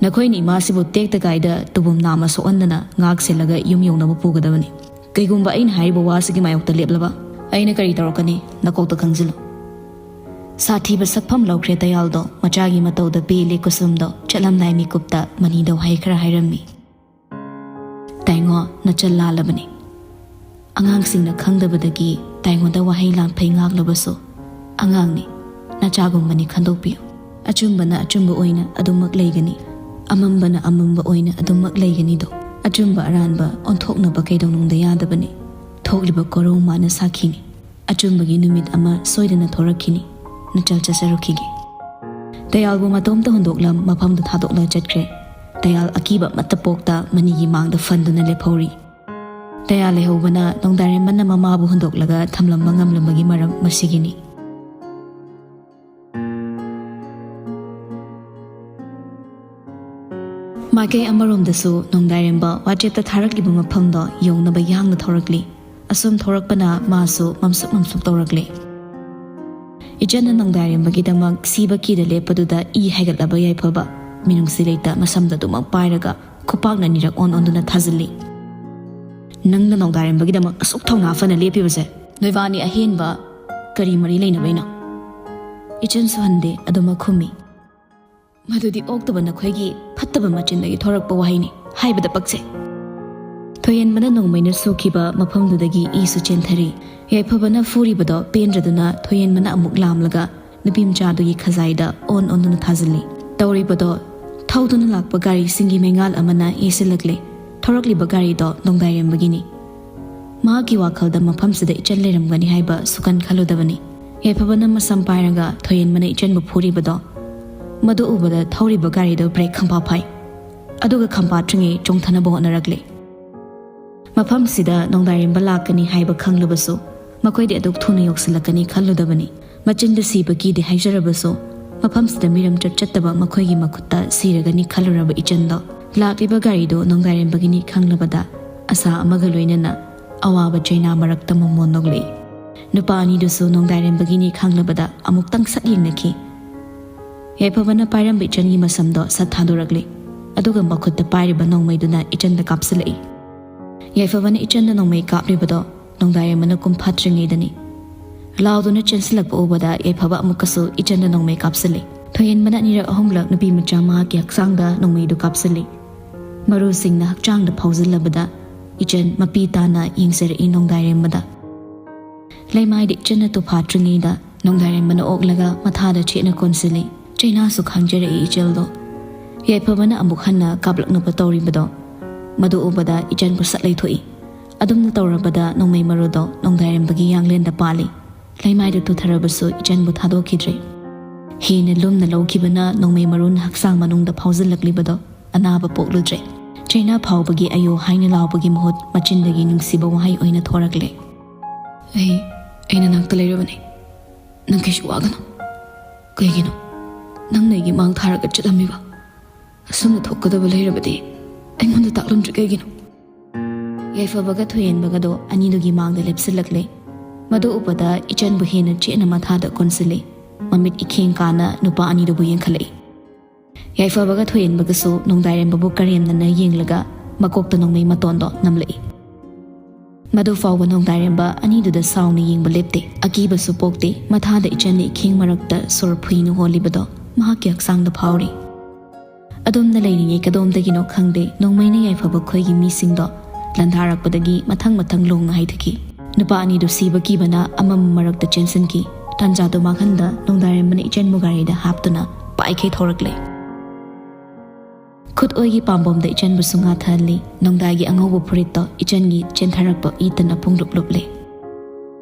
"ꯅꯈꯣꯏꯅ ꯏꯃꯥꯁꯤꯕꯨ ꯇꯦꯛꯇ ꯀꯥꯏꯗ ꯇꯨꯕꯨꯝ ꯅꯥꯝꯃ ꯁꯣꯛꯍꯟꯗꯅ ꯉꯥꯛ ꯁꯦꯜꯂꯒ ꯌꯨꯝ ꯌꯧꯅꯕ ꯄꯨꯒꯗꯕꯅꯤ꯫ ꯀꯩꯒꯨꯝꯕ ꯑꯩꯅ ꯍꯥꯏꯔꯤꯕ ꯋꯥꯁꯤꯒꯤ ꯃꯥꯌꯣꯛꯇ ꯂꯦꯞꯂꯕ, ꯑꯩꯅ ꯀꯔꯤ ꯇꯧꯔꯛꯀꯅꯤ, ꯅꯀꯣꯛꯇ ꯈꯪꯖꯤꯜꯂꯨ꯫" ꯁꯥꯊꯤꯕ ꯁꯛꯐꯝ ꯂꯧꯈ꯭ꯔꯦ ꯇꯌꯥꯜꯗꯣ꯫ ꯃꯆꯥꯒꯤ ꯃꯇꯧꯗ ꯄꯦꯜꯂꯦ ꯀꯨꯁꯨꯝꯗꯣ꯫ ꯆꯠꯂꯝꯗꯥꯏ ꯃꯤꯀꯨꯞꯇ ꯃꯅꯤꯗ ꯋꯥꯍꯩ ꯈꯔ ꯍꯥꯏꯔꯝꯃꯤ꯫ "ꯇꯥꯏꯉꯣ, ꯅꯆꯜ ꯂꯥꯜꯂꯕꯅꯤ꯫" ꯑꯉꯥꯡꯁꯤꯡꯅ ꯈꯪꯗꯕꯗꯒꯤ ꯇꯥꯏꯉꯣꯟꯗ ꯋꯥꯍꯩ ꯂꯥꯟꯐꯩ ꯉꯥꯛꯂꯕꯁꯨ, "ꯑꯉꯥꯡꯅꯤ, ꯅꯆꯥꯒꯨꯝꯕꯅꯤ ꯈꯟꯗꯣꯛꯄꯤꯌꯨ꯫ ꯑꯆꯨꯝꯕꯅ ꯑꯆꯨꯝꯕ ꯑꯣꯏꯅ ꯑꯗꯨꯃꯛ ꯂꯩꯒꯅꯤ, ꯑꯃꯝꯕꯅ ꯑꯃꯝꯕ ꯑꯣꯏꯅ ꯑꯗꯨꯃꯛ ꯂꯩꯒꯅꯤꯗꯣ꯫ ꯑꯆꯨꯝꯕ ꯑꯔꯥꯟꯕ ꯑꯣꯟꯊꯣꯛꯅꯕ ꯀꯩꯗꯧꯅꯨꯡꯗ ꯌꯥꯗꯕꯅꯤ꯫ ꯊꯣꯛꯂꯤꯕ ꯀꯣꯔꯧ ꯃꯥꯅ ꯁꯥꯈꯤꯅꯤ꯫ ꯑꯆꯨꯝꯕꯒꯤ ꯅꯨꯃꯤꯠ ꯑꯃ ꯁꯣꯏꯗꯅ ꯊꯣꯔꯛꯈꯤꯅꯤ꯫ ꯅꯆꯜ ꯆꯠꯆꯔꯨꯈꯤꯒꯦ꯫" ꯇꯌꯥꯜꯕꯨ ꯃꯇꯣꯝꯇ ꯍꯨꯟꯗꯣꯛꯂꯝ ꯃꯐꯝꯗꯨ ꯊꯥꯗꯣꯛꯂ ꯆꯠꯈ꯭ꯔꯦ꯫ ꯇꯌꯥꯜ ꯑꯀꯤꯕ ꯑꯃꯠꯇ ꯄꯣꯛꯇ ꯃꯅꯤꯒꯤ ꯃꯥꯡꯗ ꯐꯟꯗꯨꯅ ꯂꯦꯞꯍꯧꯔꯤ꯫ ꯇꯌꯥꯜ ꯂꯩꯍꯧꯕꯅ ꯅꯣꯡꯗꯥꯏꯔꯦꯝꯕꯅ ꯃꯃꯥꯕꯨ ꯍꯨꯟꯗꯣꯛꯂꯒ ꯊꯝꯂꯝꯕ ꯉꯝꯂꯝꯕꯒꯤ ꯃꯔꯝ ꯃꯁꯤꯒꯤꯅꯤ꯫ ꯃꯥꯏꯀꯩ ꯑꯃꯔꯣꯝꯗꯁꯨ ꯅꯣꯡꯗꯥꯏꯔꯦꯝꯕ WhatsApp-ꯇ ꯊꯥꯔꯛꯂꯤꯕ ꯃꯐꯝꯗꯣ ꯌꯧꯅꯕ ꯌꯥꯡꯅ ꯊꯧꯔꯛꯂꯤ꯫ ꯑꯁꯨꯝ ꯊꯧꯔꯛꯄꯅ ꯃꯥꯁꯨ ꯃꯝꯁꯨꯛ ꯃꯝꯁꯨꯛ ꯇꯧꯔꯛꯂꯦ꯫ ꯏꯆꯟꯅ ꯅꯣꯡꯗꯥꯏꯔꯦꯝꯕꯒꯤꯗꯃꯛ ꯁꯤꯕ ꯀꯤꯗ ꯂꯦꯞꯄꯗꯨꯗ ꯏ ꯍꯥꯏꯒꯠꯂꯕ ꯌꯥꯏꯐꯕ ꯃꯤꯅꯨꯡꯁꯤ ꯂꯩꯇ ꯃꯁꯝꯗ ꯑꯗꯨꯃꯛ ꯄꯥꯏꯔꯒ ꯈꯨꯄꯥꯛꯅ ꯑꯅꯤꯔꯛ ꯑꯣꯟ ꯑꯣꯟꯗꯨꯅ ꯊꯥꯖꯤꯜꯂꯤ꯫ "ꯅꯪꯅ ꯅꯣꯡꯗꯥꯏꯔꯦꯝꯕꯒꯤꯗꯃꯛ ꯑꯁꯨꯛ ꯊꯧꯅꯥ ꯐꯅ ꯂꯦꯞꯄꯤꯕꯁꯦ ꯅꯣꯏꯕꯥꯅꯤ ꯑꯍꯦꯟꯕ ꯀꯔꯤ ꯃꯔꯤ ꯂꯩꯅꯕꯩꯅꯣ?" ꯏꯆꯟꯁꯨ ꯍꯟꯗꯦ, ꯑꯗꯨꯃꯛ ꯈꯨꯝꯃꯤ꯫ "ꯃꯗꯨꯗꯤ ꯑꯣꯛꯇꯕ ꯅꯈꯣꯏꯒꯤ ꯐꯠꯇꯕ ꯃꯆꯤꯟꯗꯒꯤ ꯊꯣꯔꯛꯄ ꯋꯥꯍꯩꯅꯤ, ꯍꯥꯏꯕꯗ ꯄꯛꯆꯩ꯫" ꯊꯣꯏꯍꯦꯟꯕꯅ ꯅꯣꯡꯃꯩꯅ ꯁꯨꯈꯤꯕ ꯃꯐꯝꯗꯨꯗꯒꯤ ꯏꯁꯨ ꯆꯦꯟꯊꯔꯤ꯫ ꯌꯥꯏꯐꯕꯅ ꯐꯨꯔꯤꯕꯗꯣ ꯄꯦꯟꯗ꯭ꯔꯗꯨꯅ ꯊꯣꯏꯍꯦꯟꯕꯅ ꯑꯃꯨꯛ ꯂꯥꯝꯂꯒ ꯅꯨꯄꯤ ꯃꯆꯥꯗꯨꯒꯤ ꯈꯖꯥꯏꯗ ꯑꯣꯟ ꯑꯣꯟꯗꯨꯅ ꯊꯥꯖꯤꯜꯂꯤ꯫ ꯇꯧꯔꯤꯕꯗꯣ ꯊꯧꯗꯨꯅ ꯂꯥꯛꯄ ꯒꯥꯔꯤꯁꯤꯡꯒꯤ ꯃꯩꯉꯥꯜ ꯑꯃꯅ ꯌꯩꯁꯤꯜꯂꯛꯂꯦ꯫ ꯊꯧꯔꯛꯂꯤꯕ ꯒꯥꯔꯤꯗꯣ ꯅꯣꯡꯗꯥꯏꯔꯦꯝꯕꯒꯤꯅꯤ꯫ ꯃꯍꯥꯛꯀꯤ ꯋꯥꯈꯜꯗ ꯃꯐꯝꯁꯤꯗ ꯏꯆꯟ ꯂꯩꯔꯝꯒꯅꯤ ꯍꯥꯏꯕ ꯁꯨꯀꯟ ꯈꯜꯂꯨꯗꯕꯅꯤ꯫ ꯌꯥꯏꯐꯕꯅ ꯃꯁꯝ ꯄꯥꯏꯔꯒ ꯊꯣꯏꯍꯦꯟꯕꯅ ꯏꯆꯟꯕꯨ ꯐꯨꯔꯤꯕꯗꯣ ꯃꯗꯨ ꯎꯕꯗ ꯊꯧꯔꯤꯕ ꯒꯥꯔꯤꯗꯣ ꯕ꯭ꯔꯦꯛ ꯈꯪꯐꯥ ꯐꯥꯏ꯫ ꯑꯗꯨꯒ ꯈꯝꯄꯥꯠꯇ꯭ꯔꯤꯉꯩ ꯆꯣꯡꯊꯅꯕ ꯍꯣꯠꯅꯔꯛꯂꯦ꯫ ꯃꯐꯝꯁꯤꯗ ꯅꯣꯡꯗꯥꯏꯔꯦꯝꯕ ꯂꯥꯛꯀꯅꯤ ꯍꯥꯏꯕ ꯈꯪꯂꯕꯁꯨ ꯃꯈꯣꯏꯗꯤ ꯑꯗꯨꯛ ꯊꯨꯅ ꯌꯧꯁꯤꯜꯂꯛꯀꯅꯤ ꯈꯜꯂꯨꯗꯕꯅꯤ꯫ ꯃꯆꯤꯟꯗ ꯁꯤꯕ ꯀꯤꯗꯦ ꯍꯥꯏꯖꯔꯕꯁꯨ ꯃꯐꯝꯁꯤꯗ ꯃꯤꯔꯝ ꯆꯠ ꯆꯠꯇꯕ ꯃꯈꯣꯏꯒꯤ ꯃꯈꯨꯠꯇ ꯁꯤꯔꯒꯅꯤ ꯈꯜꯂꯨꯔꯕ ꯏꯆꯟꯗꯣ ꯂꯥꯛꯂꯤꯕ ꯒꯥꯔꯤꯗꯨ ꯅꯣꯡꯗꯥꯏꯔꯦꯝꯕꯒꯤꯅꯤ ꯈꯪꯂꯕꯗ ꯑꯁꯥ ꯑꯃꯒ ꯂꯣꯏꯅꯅ ꯑꯋꯥꯕ ꯆꯩꯅꯥ ꯃꯔꯛꯇ ꯃꯣꯃꯣꯟ ꯅꯣꯛꯂꯛꯏ꯫ ꯅꯨꯄꯥ ꯑꯅꯤꯗꯨꯁꯨ ꯅꯣꯡꯗꯥꯏꯔꯦꯝꯕꯒꯤꯅꯤ ꯈꯪꯂꯕꯗ ꯑꯃꯨꯛꯇꯪ ꯁꯛ ꯌꯦꯡꯅꯈꯤ꯫ ꯌꯥꯏꯐꯕꯅ ꯄꯥꯏꯔꯝꯕ ꯏꯆꯟꯒꯤ ꯃꯁꯝꯗꯣ ꯁꯠ ꯊꯥꯗꯣꯔꯛꯂꯤ꯫ ꯑꯗꯨꯒ ꯃꯈꯨꯠꯇ ꯄꯥꯏꯔꯤꯕ ꯅꯣꯡꯃꯩꯗꯨꯅ ꯏꯆꯟꯗ ꯀꯥꯞꯁꯤꯜꯂꯛꯏ꯫ ꯌꯥꯏꯐꯕꯅ ꯏꯆꯟꯗ ꯅꯣꯡꯃꯩ ꯀꯥꯞꯂꯤꯕꯗꯣ ꯅꯣꯡꯗꯥꯏꯔꯦꯝꯕꯅ ꯀꯨꯝꯐꯥꯠꯇ꯭ꯔꯤꯉꯩꯗꯅꯤ꯫ ꯂꯥꯎꯗꯨꯅ ꯆꯦꯟꯁꯤꯜꯂꯛꯄ ꯎꯕꯗ ꯌꯥꯏꯐꯕ ꯑꯃꯨꯛꯀꯁꯨ ꯏꯆꯟꯗ ꯅꯣꯡꯃꯩ ꯀꯥꯞꯁꯤꯜꯂꯤ꯫ ꯊꯣꯏꯍꯦꯟꯕꯅ ꯑꯅꯤꯔꯛ ꯑꯍꯨꯝꯂꯛ ꯅꯨꯄꯤ ꯃꯆꯥ ꯃꯍꯥꯛꯀꯤ ꯍꯛꯆꯥꯡꯗ ꯅꯣꯡꯃꯩꯗꯨ ꯀꯥꯞꯁꯤꯜꯂꯤ꯫ ꯃꯔꯨꯁꯤꯡꯅ ꯍꯛꯆꯥꯡꯗ ꯐꯥꯎꯖꯤꯜꯂꯕꯗ ꯏꯆꯟ ꯃꯄꯤ ꯇꯥꯅ ꯌꯦꯡꯖꯔꯛꯏ ꯅꯣꯡꯗꯥꯏꯔꯦꯝꯕꯗ꯫ ꯂꯩꯃꯥꯏꯗ ꯏꯆꯟꯅ ꯇꯨꯐꯥꯠꯇ꯭ꯔꯤꯉꯩꯗ ꯅꯣꯡꯗꯥꯏꯔꯦꯝꯕꯅ ꯑꯣꯛꯂꯒ ꯃꯊꯥꯗ ꯆꯦꯠꯅ ꯀꯣꯟꯁꯤꯜꯂꯤ꯫ ꯆꯩꯅꯥꯁꯨ ꯈꯥꯡꯖꯔꯛꯏ ꯏꯆꯜꯗꯣ꯫ ꯌꯥꯏꯐꯕꯅ ꯑꯃꯨꯛ ꯍꯟꯅ ꯀꯥꯞꯂꯛꯅꯕ ꯇꯧꯔꯤꯕꯗꯣ ꯃꯗꯨ ꯎꯕꯗ ꯏꯆꯟꯕꯨ ꯁꯠ ꯂꯩꯊꯣꯛꯏ꯫ ꯑꯗꯨꯝꯅ ꯇꯧꯔꯕꯗ ꯅꯣꯡꯃꯩ ꯃꯔꯨꯗꯣ ꯅꯣꯡꯗꯥꯏꯔꯦꯝꯕꯒꯤ ꯌꯥꯡꯂꯦꯟꯗ ꯄꯥꯜꯂꯤ꯫ ꯂꯩꯃꯥꯏꯗ ꯇꯨꯊꯔꯕꯁꯨ ꯏꯆꯟꯕꯨ ꯊꯥꯗꯣꯛꯈꯤꯗ꯭ꯔꯦ꯫ ꯍꯦꯟꯅ ꯂꯨꯝꯅ ꯂꯧꯈꯤꯕꯅ ꯅꯣꯡꯃꯩ ꯃꯔꯨꯅ ꯍꯛꯆꯥꯡ ꯃꯅꯨꯡꯗ ꯐꯥꯎꯖꯤꯜꯂꯛꯂꯤꯕꯗꯣ ꯑꯅꯥꯕ ꯄꯣꯛꯂꯨꯗ꯭ꯔꯦ꯫ ꯆꯩꯅꯥ ꯐꯥꯎꯕꯒꯤ "ꯑꯌꯣ" ꯍꯥꯏꯅ ꯂꯥꯎꯕꯒꯤ ꯃꯍꯨꯠ ꯃꯆꯤꯟꯗꯒꯤ ꯅꯨꯡꯁꯤꯕ ꯋꯥꯍꯩ ꯑꯣꯏꯅ ꯊꯣꯔꯛꯂꯦ꯫ "ꯑꯩ, ꯑꯩ ꯅꯅꯥꯛꯇ ꯂꯩꯔꯕꯅꯤ꯫ ꯅꯪ ꯀꯩꯁꯨ ꯋꯥꯒꯅꯨ꯫ ꯀꯩꯒꯤꯅꯣ? ꯅꯪꯅ ꯑꯩꯒꯤ ꯃꯥꯡ ꯊꯥꯔꯒ ꯆꯠꯂꯝꯃꯤꯕ? ꯑꯁꯨꯝꯅ ꯊꯣꯛꯀꯗꯕ ꯂꯩꯔꯕꯗꯤ ꯑꯩꯉꯣꯟꯗ ꯇꯥꯛꯂꯝꯗ꯭ꯔꯤ ꯀꯩꯒꯤꯅꯣ?" ꯌꯥꯏꯐꯕꯒ ꯊꯣꯏꯍꯦꯟꯕꯒꯗꯣ ꯑꯅꯤꯗꯨꯒꯤ ꯃꯥꯡꯗ ꯂꯦꯞꯁꯤꯜꯂꯛꯂꯦ꯫ ꯃꯗꯨ ꯎꯕꯗ ꯏꯆꯟꯕꯨ ꯍꯦꯟꯅ ꯆꯦꯠꯅ ꯃꯊꯥꯗ ꯀꯣꯟꯁꯤꯜꯂꯤ꯫ ꯃꯃꯤꯠ ꯏꯈꯦꯡ ꯀꯥꯅ ꯅꯨꯄꯥ ꯑꯅꯤꯗꯨꯕꯨ ꯌꯦꯡꯈꯠꯂꯛꯏ꯫ ꯌꯥꯏꯐꯕꯒ ꯊꯣꯏꯍꯦꯟꯕꯒꯁꯨ ꯅꯣꯡꯗꯥꯏꯔꯦꯝꯕꯕꯨ ꯀꯔꯦꯝꯅꯅ ꯌꯦꯡꯂꯒ ꯃꯀꯣꯛꯇ ꯅꯣꯡꯃꯩ ꯃꯇꯣꯟꯗꯣ ꯅꯝꯂꯛꯏ꯫ ꯃꯗꯨ ꯐꯥꯎꯕ ꯅꯣꯡꯗꯥꯏꯔꯦꯝꯕ ꯑꯅꯤꯗꯨꯗ ꯁꯥꯎꯅ ꯌꯦꯡꯕ ꯂꯦꯞꯇꯦ꯫ ꯑꯀꯤꯕꯁꯨ ꯄꯣꯛꯇꯦ꯫ ꯃꯊꯥꯗ ꯏꯆꯟꯅ ꯏꯈꯦꯡ ꯃꯔꯛꯇ ꯁꯣꯔ ꯐꯨꯏꯅ ꯍꯣꯜꯂꯤꯕꯗꯣ ꯃꯍꯥꯛꯀꯤ ꯍꯛꯆꯥꯡꯗ ꯐꯥꯎꯔꯤ꯫ ꯑꯗꯣꯝꯗ ꯂꯩꯔꯤꯉꯩ ꯀꯗꯣꯝꯗꯒꯤꯅꯣ ꯈꯪꯗꯦ, ꯅꯣꯡꯃꯩꯅ ꯌꯥꯏꯐꯕ ꯈꯣꯏꯒꯤ ꯃꯤꯁꯤꯡꯗꯣ ꯂꯥꯟꯗꯥꯔꯛꯄꯗꯒꯤ ꯃꯊꯪ ꯃꯊꯪ ꯂꯣꯡꯅ ꯍꯥꯏꯊꯈꯤ꯫ ꯅꯨꯄꯥ ꯑꯅꯤꯗꯨ ꯁꯤꯕ ꯀꯤꯕꯅ ꯑꯃꯝ ꯃꯔꯛꯇ ꯆꯦꯟꯁꯤꯟꯈꯤ꯫ ꯇꯥꯟꯖꯥꯗꯨ ꯃꯥꯡꯍꯟꯗ ꯅꯣꯡꯗꯥꯏꯔꯦꯝꯕꯅ ꯏꯆꯟꯕꯨ ꯒꯥꯔꯤꯗ ꯍꯥꯞꯇꯨꯅ ꯄꯥꯏꯈꯩ ꯊꯧꯔꯛꯂꯦ꯫ ꯈꯨꯠ ꯑꯣꯏꯒꯤ ꯄꯥꯝꯕꯣꯝꯗ ꯏꯆꯟꯕꯨꯁꯨ ꯉꯥꯊꯍꯜꯂꯤ꯫ ꯅꯣꯡꯗꯥꯏꯒꯤ ꯑꯉꯧꯕ ꯐꯨꯔꯤꯠꯇꯣ ꯏꯆꯟꯒꯤ ꯆꯦꯟꯊꯔꯛꯄ ꯏꯇꯅ ꯄꯨꯡꯂꯨꯞ ꯂꯨꯞꯂꯤ꯫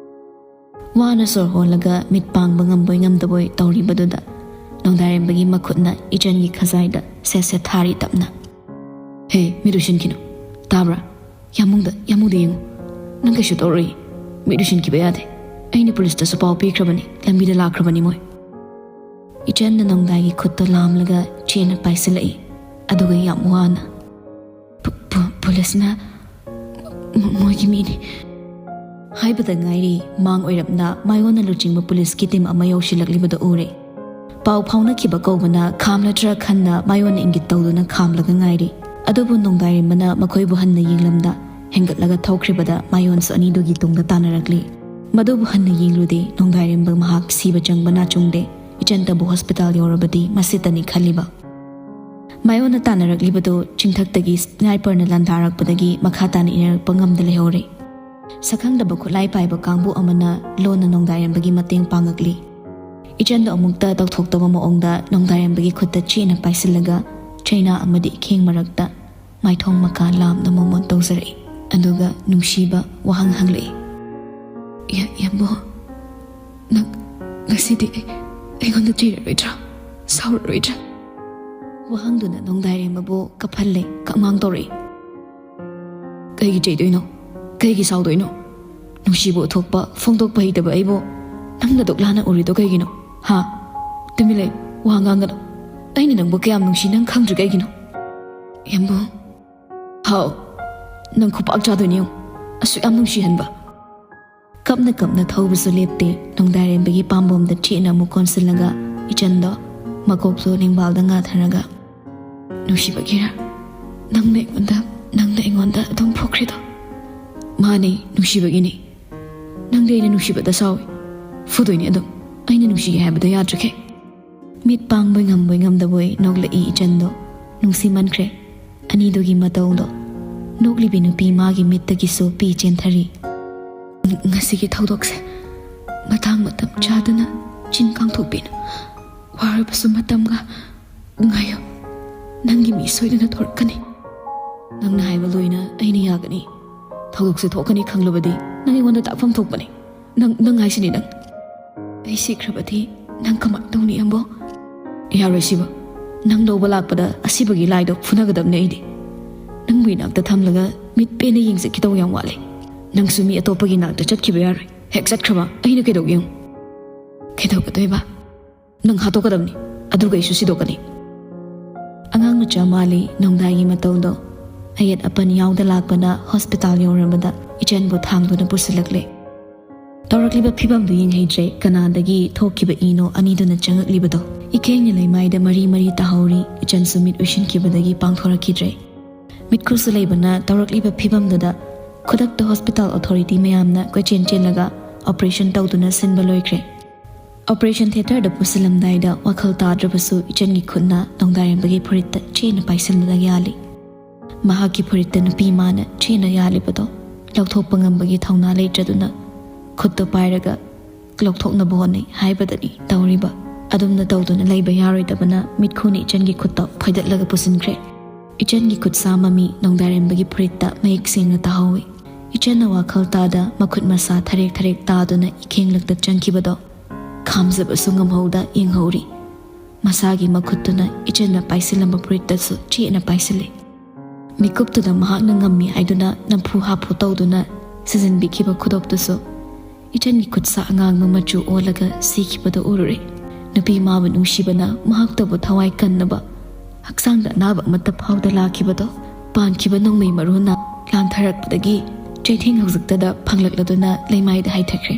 ꯋꯥꯅ ꯁꯣꯔ ꯍꯣꯜꯂꯒ ꯃꯤꯠ ꯄꯥꯡꯕ ꯉꯝꯕꯣꯏ ꯉꯝꯗꯕꯣꯏ ꯇꯧꯔꯤꯕꯗꯨꯗ ꯅꯣꯡꯗꯥꯏꯔꯦꯝꯕꯒꯤ ꯃꯈꯨꯠꯅ ꯏꯆꯟꯒꯤ ꯈꯖꯥꯏꯗ ꯁꯦꯠ ꯁꯦꯠ ꯊꯥꯔꯤ ꯇꯞꯅ꯫ "ꯍꯦ, ꯃꯤꯠ ꯎꯏꯁꯤꯟꯈꯤꯅꯨ, ꯇꯥꯕ꯭ꯔꯥ? ꯌꯥꯝꯕꯨꯡꯗ, ꯌꯥꯝꯕꯨꯡꯗ ꯌꯦꯡꯉꯨ꯫ ꯅꯪ ꯀꯩꯁꯨ ꯇꯧꯔꯣꯏ꯫ ꯃꯤꯠ ꯎꯏꯁꯤꯟꯈꯤꯕ ꯌꯥꯗꯦ꯫ ꯑꯩꯅ ꯄꯨꯂꯤꯁꯇꯁꯨ ꯄꯥꯎ ꯄꯤꯈ꯭ꯔꯕꯅꯤ, ꯂꯝꯕꯤꯗ ꯂꯥꯛꯈ꯭ꯔꯕꯅꯤ ꯃꯣꯏ꯫" ꯏꯆꯟꯅ ꯅꯣꯡꯗꯥꯏꯒꯤ ꯈꯨꯠꯇꯣ ꯂꯥꯝꯂꯒ ꯆꯦꯅ ꯄꯥꯏꯁꯤꯜꯂꯛꯏ꯫ ꯑꯗꯨꯒ ꯌꯥꯝ ꯋꯥꯅ, "ꯄꯨ-, ꯄꯨ-, ꯄꯨꯂꯤꯁꯅ ꯃ-, ꯃꯣꯏꯒꯤ ꯃꯤꯅꯤ" ꯍꯥꯏꯕꯗ ꯉꯥꯏꯔꯤ, ꯃꯥꯡ ꯑꯣꯏꯔꯞꯅ ꯃꯥꯏꯌꯣꯟꯅ ꯂꯨꯆꯤꯡꯕ ꯄꯨꯂꯤꯁꯀꯤ ꯇꯤꯝ ꯑꯃ ꯌꯧꯁꯤꯜꯂꯛꯂꯤꯕꯗꯨ ꯎꯔꯦ꯫ ꯄꯥꯎ ꯐꯥꯎꯅꯈꯤꯕ ꯀꯧꯕꯅ ꯈꯥꯝꯂꯗ꯭ꯔꯥ ꯈꯟꯅ ꯃꯥꯏꯌꯣꯟꯅ ꯏꯪꯒꯤꯠ ꯇꯧꯗꯨꯅ ꯈꯥꯝꯂꯒ ꯉꯥꯏꯔꯤ꯫ ꯑꯗꯨꯕꯨ ꯅꯣꯡꯗꯥꯏꯔꯦꯝꯕꯅ ꯃꯈꯣꯏꯕꯨ ꯍꯟꯅ ꯌꯦꯡꯂꯝꯗ ꯍꯦꯟꯒꯠꯂꯒ ꯊꯧꯈ꯭ꯔꯤꯕꯗ ꯃꯥꯏꯌꯣꯟꯁꯨ ꯑꯅꯤꯗꯨꯒꯤ ꯇꯨꯡꯗ ꯇꯥꯟꯅꯔꯛꯂꯤ꯫ ꯃꯗꯨꯕꯨ ꯍꯟꯅ ꯌꯦꯡꯂꯨꯗꯦ, ꯅꯣꯡꯗꯥꯏꯔꯦꯝꯕ ꯃꯍꯥꯛ ꯁꯤꯕ ꯆꯪꯕ ꯅꯥꯆꯨꯡꯗꯦ꯫ ꯏꯆꯟꯇꯕꯨ ꯍꯣꯁꯄꯤꯇꯥꯜ ꯌꯧꯔꯕꯗꯤ ꯃꯁꯤꯇꯅꯤ ꯈꯜꯂꯤꯕ꯫ ꯃꯥꯏꯌꯣꯟꯅ ꯇꯥꯟꯅꯔꯛꯂꯤꯕꯗꯨ ꯆꯤꯡꯊꯛꯇꯒꯤ ꯁ꯭ꯅꯥꯏꯄꯔꯅ ꯂꯥꯟꯗꯥꯔꯛꯄꯗꯒꯤ ꯃꯈꯥ ꯇꯥꯅ ꯏꯟꯅꯔꯛꯄ ꯉꯝꯗ ꯂꯩꯍꯧꯔꯦ꯫ ꯁꯛꯈꯪꯗꯕ ꯈꯨꯠꯂꯥꯏ ꯄꯥꯏꯕ ꯀꯥꯡꯕꯨ ꯑꯃꯅ ꯂꯣꯟꯅ ꯅꯣꯡꯗꯥꯏꯔꯦꯝꯕꯒꯤ ꯃꯇꯦꯡ ꯄꯥꯡꯉꯛꯂꯤ꯫ ꯏꯆꯟꯗꯣ ꯑꯃꯨꯛꯇ ꯇꯧꯊꯣꯛꯇꯕ ꯃꯑꯣꯡꯗ ꯅꯣꯡꯗꯥꯏꯔꯦꯝꯕꯒꯤ ꯈꯨꯠꯇ ꯆꯦꯠꯅ ꯄꯥꯏꯁꯤꯜꯂꯒ ꯆꯩꯅꯥ ꯑꯃꯗꯤ ꯏꯈꯦꯡ ꯃꯔꯛꯇ ꯃꯥꯏꯊꯣꯡ ꯃꯀꯥ ꯂꯥꯝꯅ ꯃꯣꯃꯣꯟ ꯇꯧꯖꯔꯛꯏ꯫ ꯑꯗꯨꯒ ꯅꯨꯡꯁꯤꯕ ꯋꯥꯍꯪ ꯍꯪꯂꯛꯏ꯫ "ꯌꯥ-, ꯌꯥꯝꯕꯨꯡ, ꯅꯪ ꯉꯁꯤꯗꯤ ꯑꯩꯉꯣꯟꯗ ꯆꯩꯔꯔꯣꯏꯗ꯭ꯔꯥ? ꯁꯥꯎꯔꯔꯣꯏꯗ꯭ꯔꯥ?" ꯋꯥꯍꯪꯗꯨꯅ ꯅꯣꯡꯗꯥꯏꯔꯦꯝꯕꯕꯨ ꯀꯞꯍꯜꯂꯦ, ꯀꯞꯉꯥꯡ ꯇꯧꯔꯛꯏ꯫ "ꯀꯩꯒꯤ ꯆꯩꯗꯣꯏꯅꯣ? ꯀꯩꯒꯤ ꯁꯥꯎꯗꯣꯏꯅꯣ? ꯅꯨꯡꯁꯤꯕ ꯎꯠꯊꯣꯛꯄ, ꯐꯣꯡꯗꯣꯛꯄ ꯍꯩꯇꯕ ꯑꯩꯕꯨ ꯅꯪꯅ ꯗꯨꯛ ꯂꯥꯅ ꯎꯔꯤꯗꯣ ꯀꯩꯒꯤꯅꯣ? ꯍꯥ? ꯇꯨꯃꯤꯟ ꯂꯩ, ꯋꯥ ꯉꯥꯡꯒꯅꯨ꯫ ꯑꯩꯅ ꯅꯪꯕꯨ ꯀꯌꯥꯝ ꯅꯨꯡꯁꯤ ꯅꯪ ꯈꯪꯗ꯭ꯔꯤ ꯀꯩꯒꯤꯅꯣ?" "ꯌꯥꯝꯕꯨꯡ꯫" "ꯍꯥꯎ, ꯅꯪ ꯈꯨꯄꯥꯛ ꯆꯥꯗꯣꯏꯅꯤ ꯌꯦꯡꯉꯨ꯫ ꯑꯁꯨꯛ ꯌꯥꯝ ꯅꯨꯡꯁꯤꯍꯟꯕ꯫" ꯀꯞꯅ ꯀꯞꯅ ꯊꯧꯕꯁꯨ ꯂꯦꯞꯇꯦ꯫ ꯅꯣꯡꯗꯥꯏꯔꯦꯝꯕꯒꯤ ꯄꯥꯝꯕꯣꯝꯗ ꯆꯦꯠꯅ ꯑꯃꯨꯛ ꯀꯣꯟꯁꯤꯜꯂꯒ ꯏꯆꯟꯗꯣ ꯃꯀꯣꯛꯇꯣ ꯂꯦꯡꯕꯥꯜꯗ ꯉꯥꯊꯔꯒ, "ꯅꯨꯡꯁꯤꯕꯒꯤꯔ ꯅꯪꯅ ꯑꯩꯉꯣꯟꯗ, ꯅꯪꯅ ꯑꯩꯉꯣꯟꯗ ꯑꯗꯨꯝ ꯐꯨꯈ꯭ꯔꯤꯗꯣ?" "ꯃꯥꯅꯦ, ꯅꯨꯡꯁꯤꯕꯒꯤꯅꯦ꯫ ꯅꯪꯗꯤ ꯑꯩꯅ ꯅꯨꯡꯁꯤꯕꯗ ꯁꯥꯎꯏ꯫ ꯐꯨꯗꯣꯏꯅꯦ ꯑꯗꯨꯝ, ꯑꯩꯅ ꯅꯨꯡꯁꯤꯒꯦ ꯍꯥꯏꯕꯗ ꯌꯥꯗ꯭ꯔꯤꯈꯩ꯫" ꯃꯤꯠ ꯄꯥꯡꯕꯣꯏ ꯉꯝꯕꯣꯏ ꯉꯝꯗꯕꯣꯏ ꯅꯣꯛꯂꯛꯏ ꯏꯆꯟꯗꯣ꯫ ꯅꯨꯡꯁꯤꯃꯟꯈ꯭ꯔꯦ ꯑꯅꯤꯗꯨꯒꯤ ꯃꯇꯧꯗꯣ꯫ ꯅꯣꯛꯂꯤꯕꯤ ꯅꯨꯄꯤ ꯃꯥꯒꯤ ꯃꯤꯠꯇꯒꯤꯁꯨ ꯄꯤ ꯆꯦꯟꯊꯔꯤ꯫ "ꯉꯁꯤꯒꯤ ꯊꯧꯗꯣꯛꯁꯦ ꯃꯇꯥꯡ ꯃꯇꯝ ꯆꯥꯗꯅ ꯆꯤꯟ ꯀꯥꯡꯊꯣꯛꯄꯤꯅꯨ꯫ ꯋꯥꯔꯕꯁꯨ ꯃꯇꯝꯒ ꯉꯥꯏꯌꯨ꯫" ꯅꯪꯒꯤ ꯃꯤ ꯁꯣꯏꯗꯅ ꯊꯣꯔꯛꯀꯅꯤ꯫ ꯅꯪꯅ ꯍꯥꯏꯕ ꯂꯣꯏꯅ ꯑꯩꯅ ꯌꯥꯒꯅꯤ꯫ ꯊꯧꯗꯣꯛꯁꯦ ꯊꯣꯛꯀꯅꯤ ꯈꯪꯂꯕꯗꯤ ꯅꯪ ꯑꯩꯉꯣꯟꯗ ꯇꯥꯛꯐꯝ ꯊꯣꯛꯄꯅꯤ꯫ ꯅꯪ, ꯅꯪ ꯍꯥꯏꯁꯤꯅꯤ ꯅꯪ꯫ ꯑꯩ ꯁꯤꯈ꯭ꯔꯕꯗꯤ ꯅꯪ ꯀꯃꯥꯏꯅ ꯇꯧꯅꯤ, ꯑꯝꯕꯣ? ꯌꯥꯔꯣꯏ ꯁꯤꯕ꯫ ꯅꯪ ꯂꯧꯕ ꯂꯥꯛꯄꯗ ꯑꯁꯤꯕꯒꯤ ꯂꯥꯏꯗꯣ ꯐꯨꯅꯒꯗꯕꯅꯦ ꯑꯩꯗꯤ꯫ ꯅꯪꯕꯨ ꯏꯅꯥꯛꯇ ꯊꯝꯂꯒ ꯃꯤꯠ ꯄꯦꯟꯅ ꯌꯦꯡꯖꯈꯤꯗꯧ ꯌꯥꯝ ꯋꯥꯠꯂꯤ꯫ ꯅꯪꯁꯨ ꯃꯤ ꯑꯇꯣꯞꯄꯒꯤ ꯏꯅꯥꯛꯇ ꯆꯠꯈꯤꯕ ꯌꯥꯔꯣꯏ꯫ ꯍꯦꯛ ꯆꯠꯈ꯭ꯔꯕ ꯑꯩꯅ ꯀꯩꯗꯧꯒꯦ ꯌꯦꯡꯉꯨ꯫ ꯀꯩꯗꯧꯒꯗꯣꯏꯕ? ꯅꯪ ꯍꯥꯠꯇꯣꯛꯀꯗꯕꯅꯤ, ꯑꯗꯨꯒ ꯑꯩꯁꯨ ꯁꯤꯗꯣꯛꯀꯅꯤ꯫ ꯑꯉꯥꯡ ꯃꯆꯥ ꯃꯥꯜꯂꯤ ꯅꯣꯡꯗꯥꯏꯒꯤ ꯃꯇꯧꯗꯣ꯫ ꯑꯌꯦꯠ ꯑꯄꯟ ꯌꯥꯎꯗ ꯂꯥꯛꯄꯅ ꯍꯣꯁꯄꯤꯇꯥꯜ ꯌꯧꯔꯕꯗ ꯏꯆꯟꯕꯨ ꯊꯥꯡꯗꯨꯅ ꯄꯨꯁꯤꯜꯂꯛꯂꯦ꯫ ꯇꯧꯔꯛꯂꯤꯕ ꯐꯤꯕꯝꯗꯨ ꯌꯦꯡꯍꯩꯗ꯭ꯔꯦ꯫ ꯀꯅꯥꯗꯒꯤ ꯊꯣꯛꯈꯤꯕ ꯏꯅꯣ ꯑꯅꯤꯗꯨꯅ ꯆꯪꯉꯛꯂꯤꯕꯗꯣ? ꯏꯈꯦꯡꯅ ꯂꯩꯃꯥꯏꯗ ꯃꯔꯤ ꯃꯔꯤ ꯇꯥꯍꯧꯔꯤ꯫ ꯏꯆꯟꯁꯨ ꯃꯤꯠ ꯎꯏꯁꯤꯟꯈꯤꯕꯗꯒꯤ ꯄꯥꯡꯊꯣꯔꯛꯈꯤꯗ꯭ꯔꯦ꯫ ꯃꯤꯠꯈꯨꯁꯨ ꯂꯩꯕꯅ ꯇꯧꯔꯛꯂꯤꯕ ꯐꯤꯕꯝꯗꯨꯗ ꯈꯨꯗꯛꯇ ꯍꯣꯁꯄꯤꯇꯥꯜ ꯑꯣꯊꯣꯔꯤꯇꯤ ꯃꯌꯥꯝꯅ ꯀꯣꯏꯆꯦꯟ ꯆꯦꯜꯂꯒ ꯑꯣꯄꯔꯦꯁꯟ ꯇꯧꯗꯨꯅ ꯁꯤꯟꯕ ꯂꯣꯏꯈ꯭ꯔꯦ꯫ ꯑꯣꯄꯔꯦꯁꯟ ꯊꯤꯌꯦꯇꯔꯗ ꯄꯨꯁꯤꯜꯂꯝꯗꯥꯏꯗ ꯋꯥꯈꯜ ꯇꯥꯗ꯭ꯔꯕꯁꯨ ꯏꯆꯟꯒꯤ ꯈꯨꯠꯅ ꯅꯣꯡꯗꯥꯔꯦꯝꯕꯒꯤ ꯐꯨꯔꯤꯠꯇ ꯆꯦꯅ ꯄꯥꯏꯁꯤꯜꯂꯒ ꯌꯥꯜꯂꯤ꯫ ꯃꯍꯥꯛꯀꯤ ꯐꯨꯔꯤꯠꯇ ꯅꯨꯄꯤ ꯃꯥꯅ ꯆꯦꯅ ꯌꯥꯜꯂꯤꯕꯗꯣ ꯂꯧꯊꯣꯛꯄ ꯉꯝꯕꯒꯤ ꯊꯧꯅꯥ ꯂꯩꯇ꯭ꯔꯗꯨꯅ ꯈꯨꯠꯇꯣ ꯄꯥꯏꯔꯒ ꯂꯧꯊꯣꯛꯅꯕ ꯍꯣꯠꯅꯩ ꯍꯥꯏꯕꯗꯅꯤ ꯇꯧꯔꯤꯕ꯫ ꯑꯗꯨꯝꯅ ꯇꯧꯗꯨꯅ ꯂꯩꯕ ꯌꯥꯔꯣꯏꯗꯕꯅ ꯃꯤꯠꯈꯨꯅ ꯏꯆꯟꯒꯤ ꯈꯨꯠꯇꯣ ꯐꯣꯏꯗꯠꯂꯒ ꯄꯨꯁꯤꯟꯈ꯭ꯔꯦ꯫ ꯏꯆꯟꯒꯤ ꯈꯨꯠꯁꯥ ꯃꯃꯤ ꯅꯣꯡꯗꯥꯔꯦꯝꯕꯒꯤ ꯐꯨꯔꯤꯠꯇ ꯃꯌꯦꯛ ꯁꯦꯡꯅ ꯇꯥꯍꯧꯏ꯫ ꯏꯆꯟꯅ ꯋꯥꯈꯜ ꯇꯥꯗ ꯃꯈꯨꯠ ꯃꯁꯥ ꯊꯔꯦꯛ ꯊꯔꯦꯛ ꯇꯥꯗꯨꯅ ꯏꯈꯦꯡꯂꯛꯇ ꯆꯪꯈꯤꯕꯗꯣ ꯈꯥꯝꯖꯕꯁꯨ ꯉꯝꯍꯧꯗ ꯌꯦꯡꯍꯧꯔꯤ꯫ ꯃꯁꯥꯒꯤ ꯃꯈꯨꯠꯇꯨꯅ ꯏꯆꯟꯅ ꯄꯥꯏꯁꯤꯜꯂꯝꯕ ꯐꯨꯔꯤꯠꯇꯁꯨ ꯆꯦꯠꯅ ꯄꯥꯏꯁꯤꯜꯂꯤ꯫ ꯃꯤꯀꯨꯞꯇꯨꯗ ꯃꯍꯥꯛꯅ ꯉꯝꯃꯤ ꯍꯥꯏꯗꯨꯅ ꯅꯝꯐꯨ ꯍꯥꯐꯨ ꯇꯧꯗꯨꯅ ꯁꯤꯖꯤꯟꯕꯤꯈꯤꯕ ꯈꯨꯗꯣꯞꯇꯨꯁꯨ ꯏꯆꯟꯒꯤ ꯈꯨꯠꯁꯥ ꯑꯉꯥꯡꯕ ꯃꯆꯨ ꯑꯣꯜꯂꯒ ꯁꯤꯈꯤꯕꯗꯨ ꯎꯔꯨꯔꯦ꯫ ꯅꯨꯄꯤ ꯃꯥꯕꯨ ꯅꯨꯡꯁꯤꯕꯅ ꯃꯍꯥꯛꯇꯕꯨ ꯊꯋꯥꯏ ꯀꯟꯅꯕ ꯍꯛꯆꯥꯡꯗ ꯑꯅꯥꯕ ꯑꯃꯠꯇ ꯐꯥꯎꯗ ꯂꯥꯛꯈꯤꯕꯗꯣ, ꯄꯥꯟꯈꯤꯕ ꯅꯣꯡꯃꯩ ꯃꯔꯨꯅ ꯂꯥꯟꯊꯔꯛꯄꯗꯒꯤ ꯆꯩꯊꯦꯡ ꯍꯧꯖꯤꯛꯇꯗ ꯐꯪꯂꯛꯂꯗꯨꯅ ꯂꯩꯃꯥꯏꯗ ꯍꯥꯏꯊꯈ꯭ꯔꯦ꯫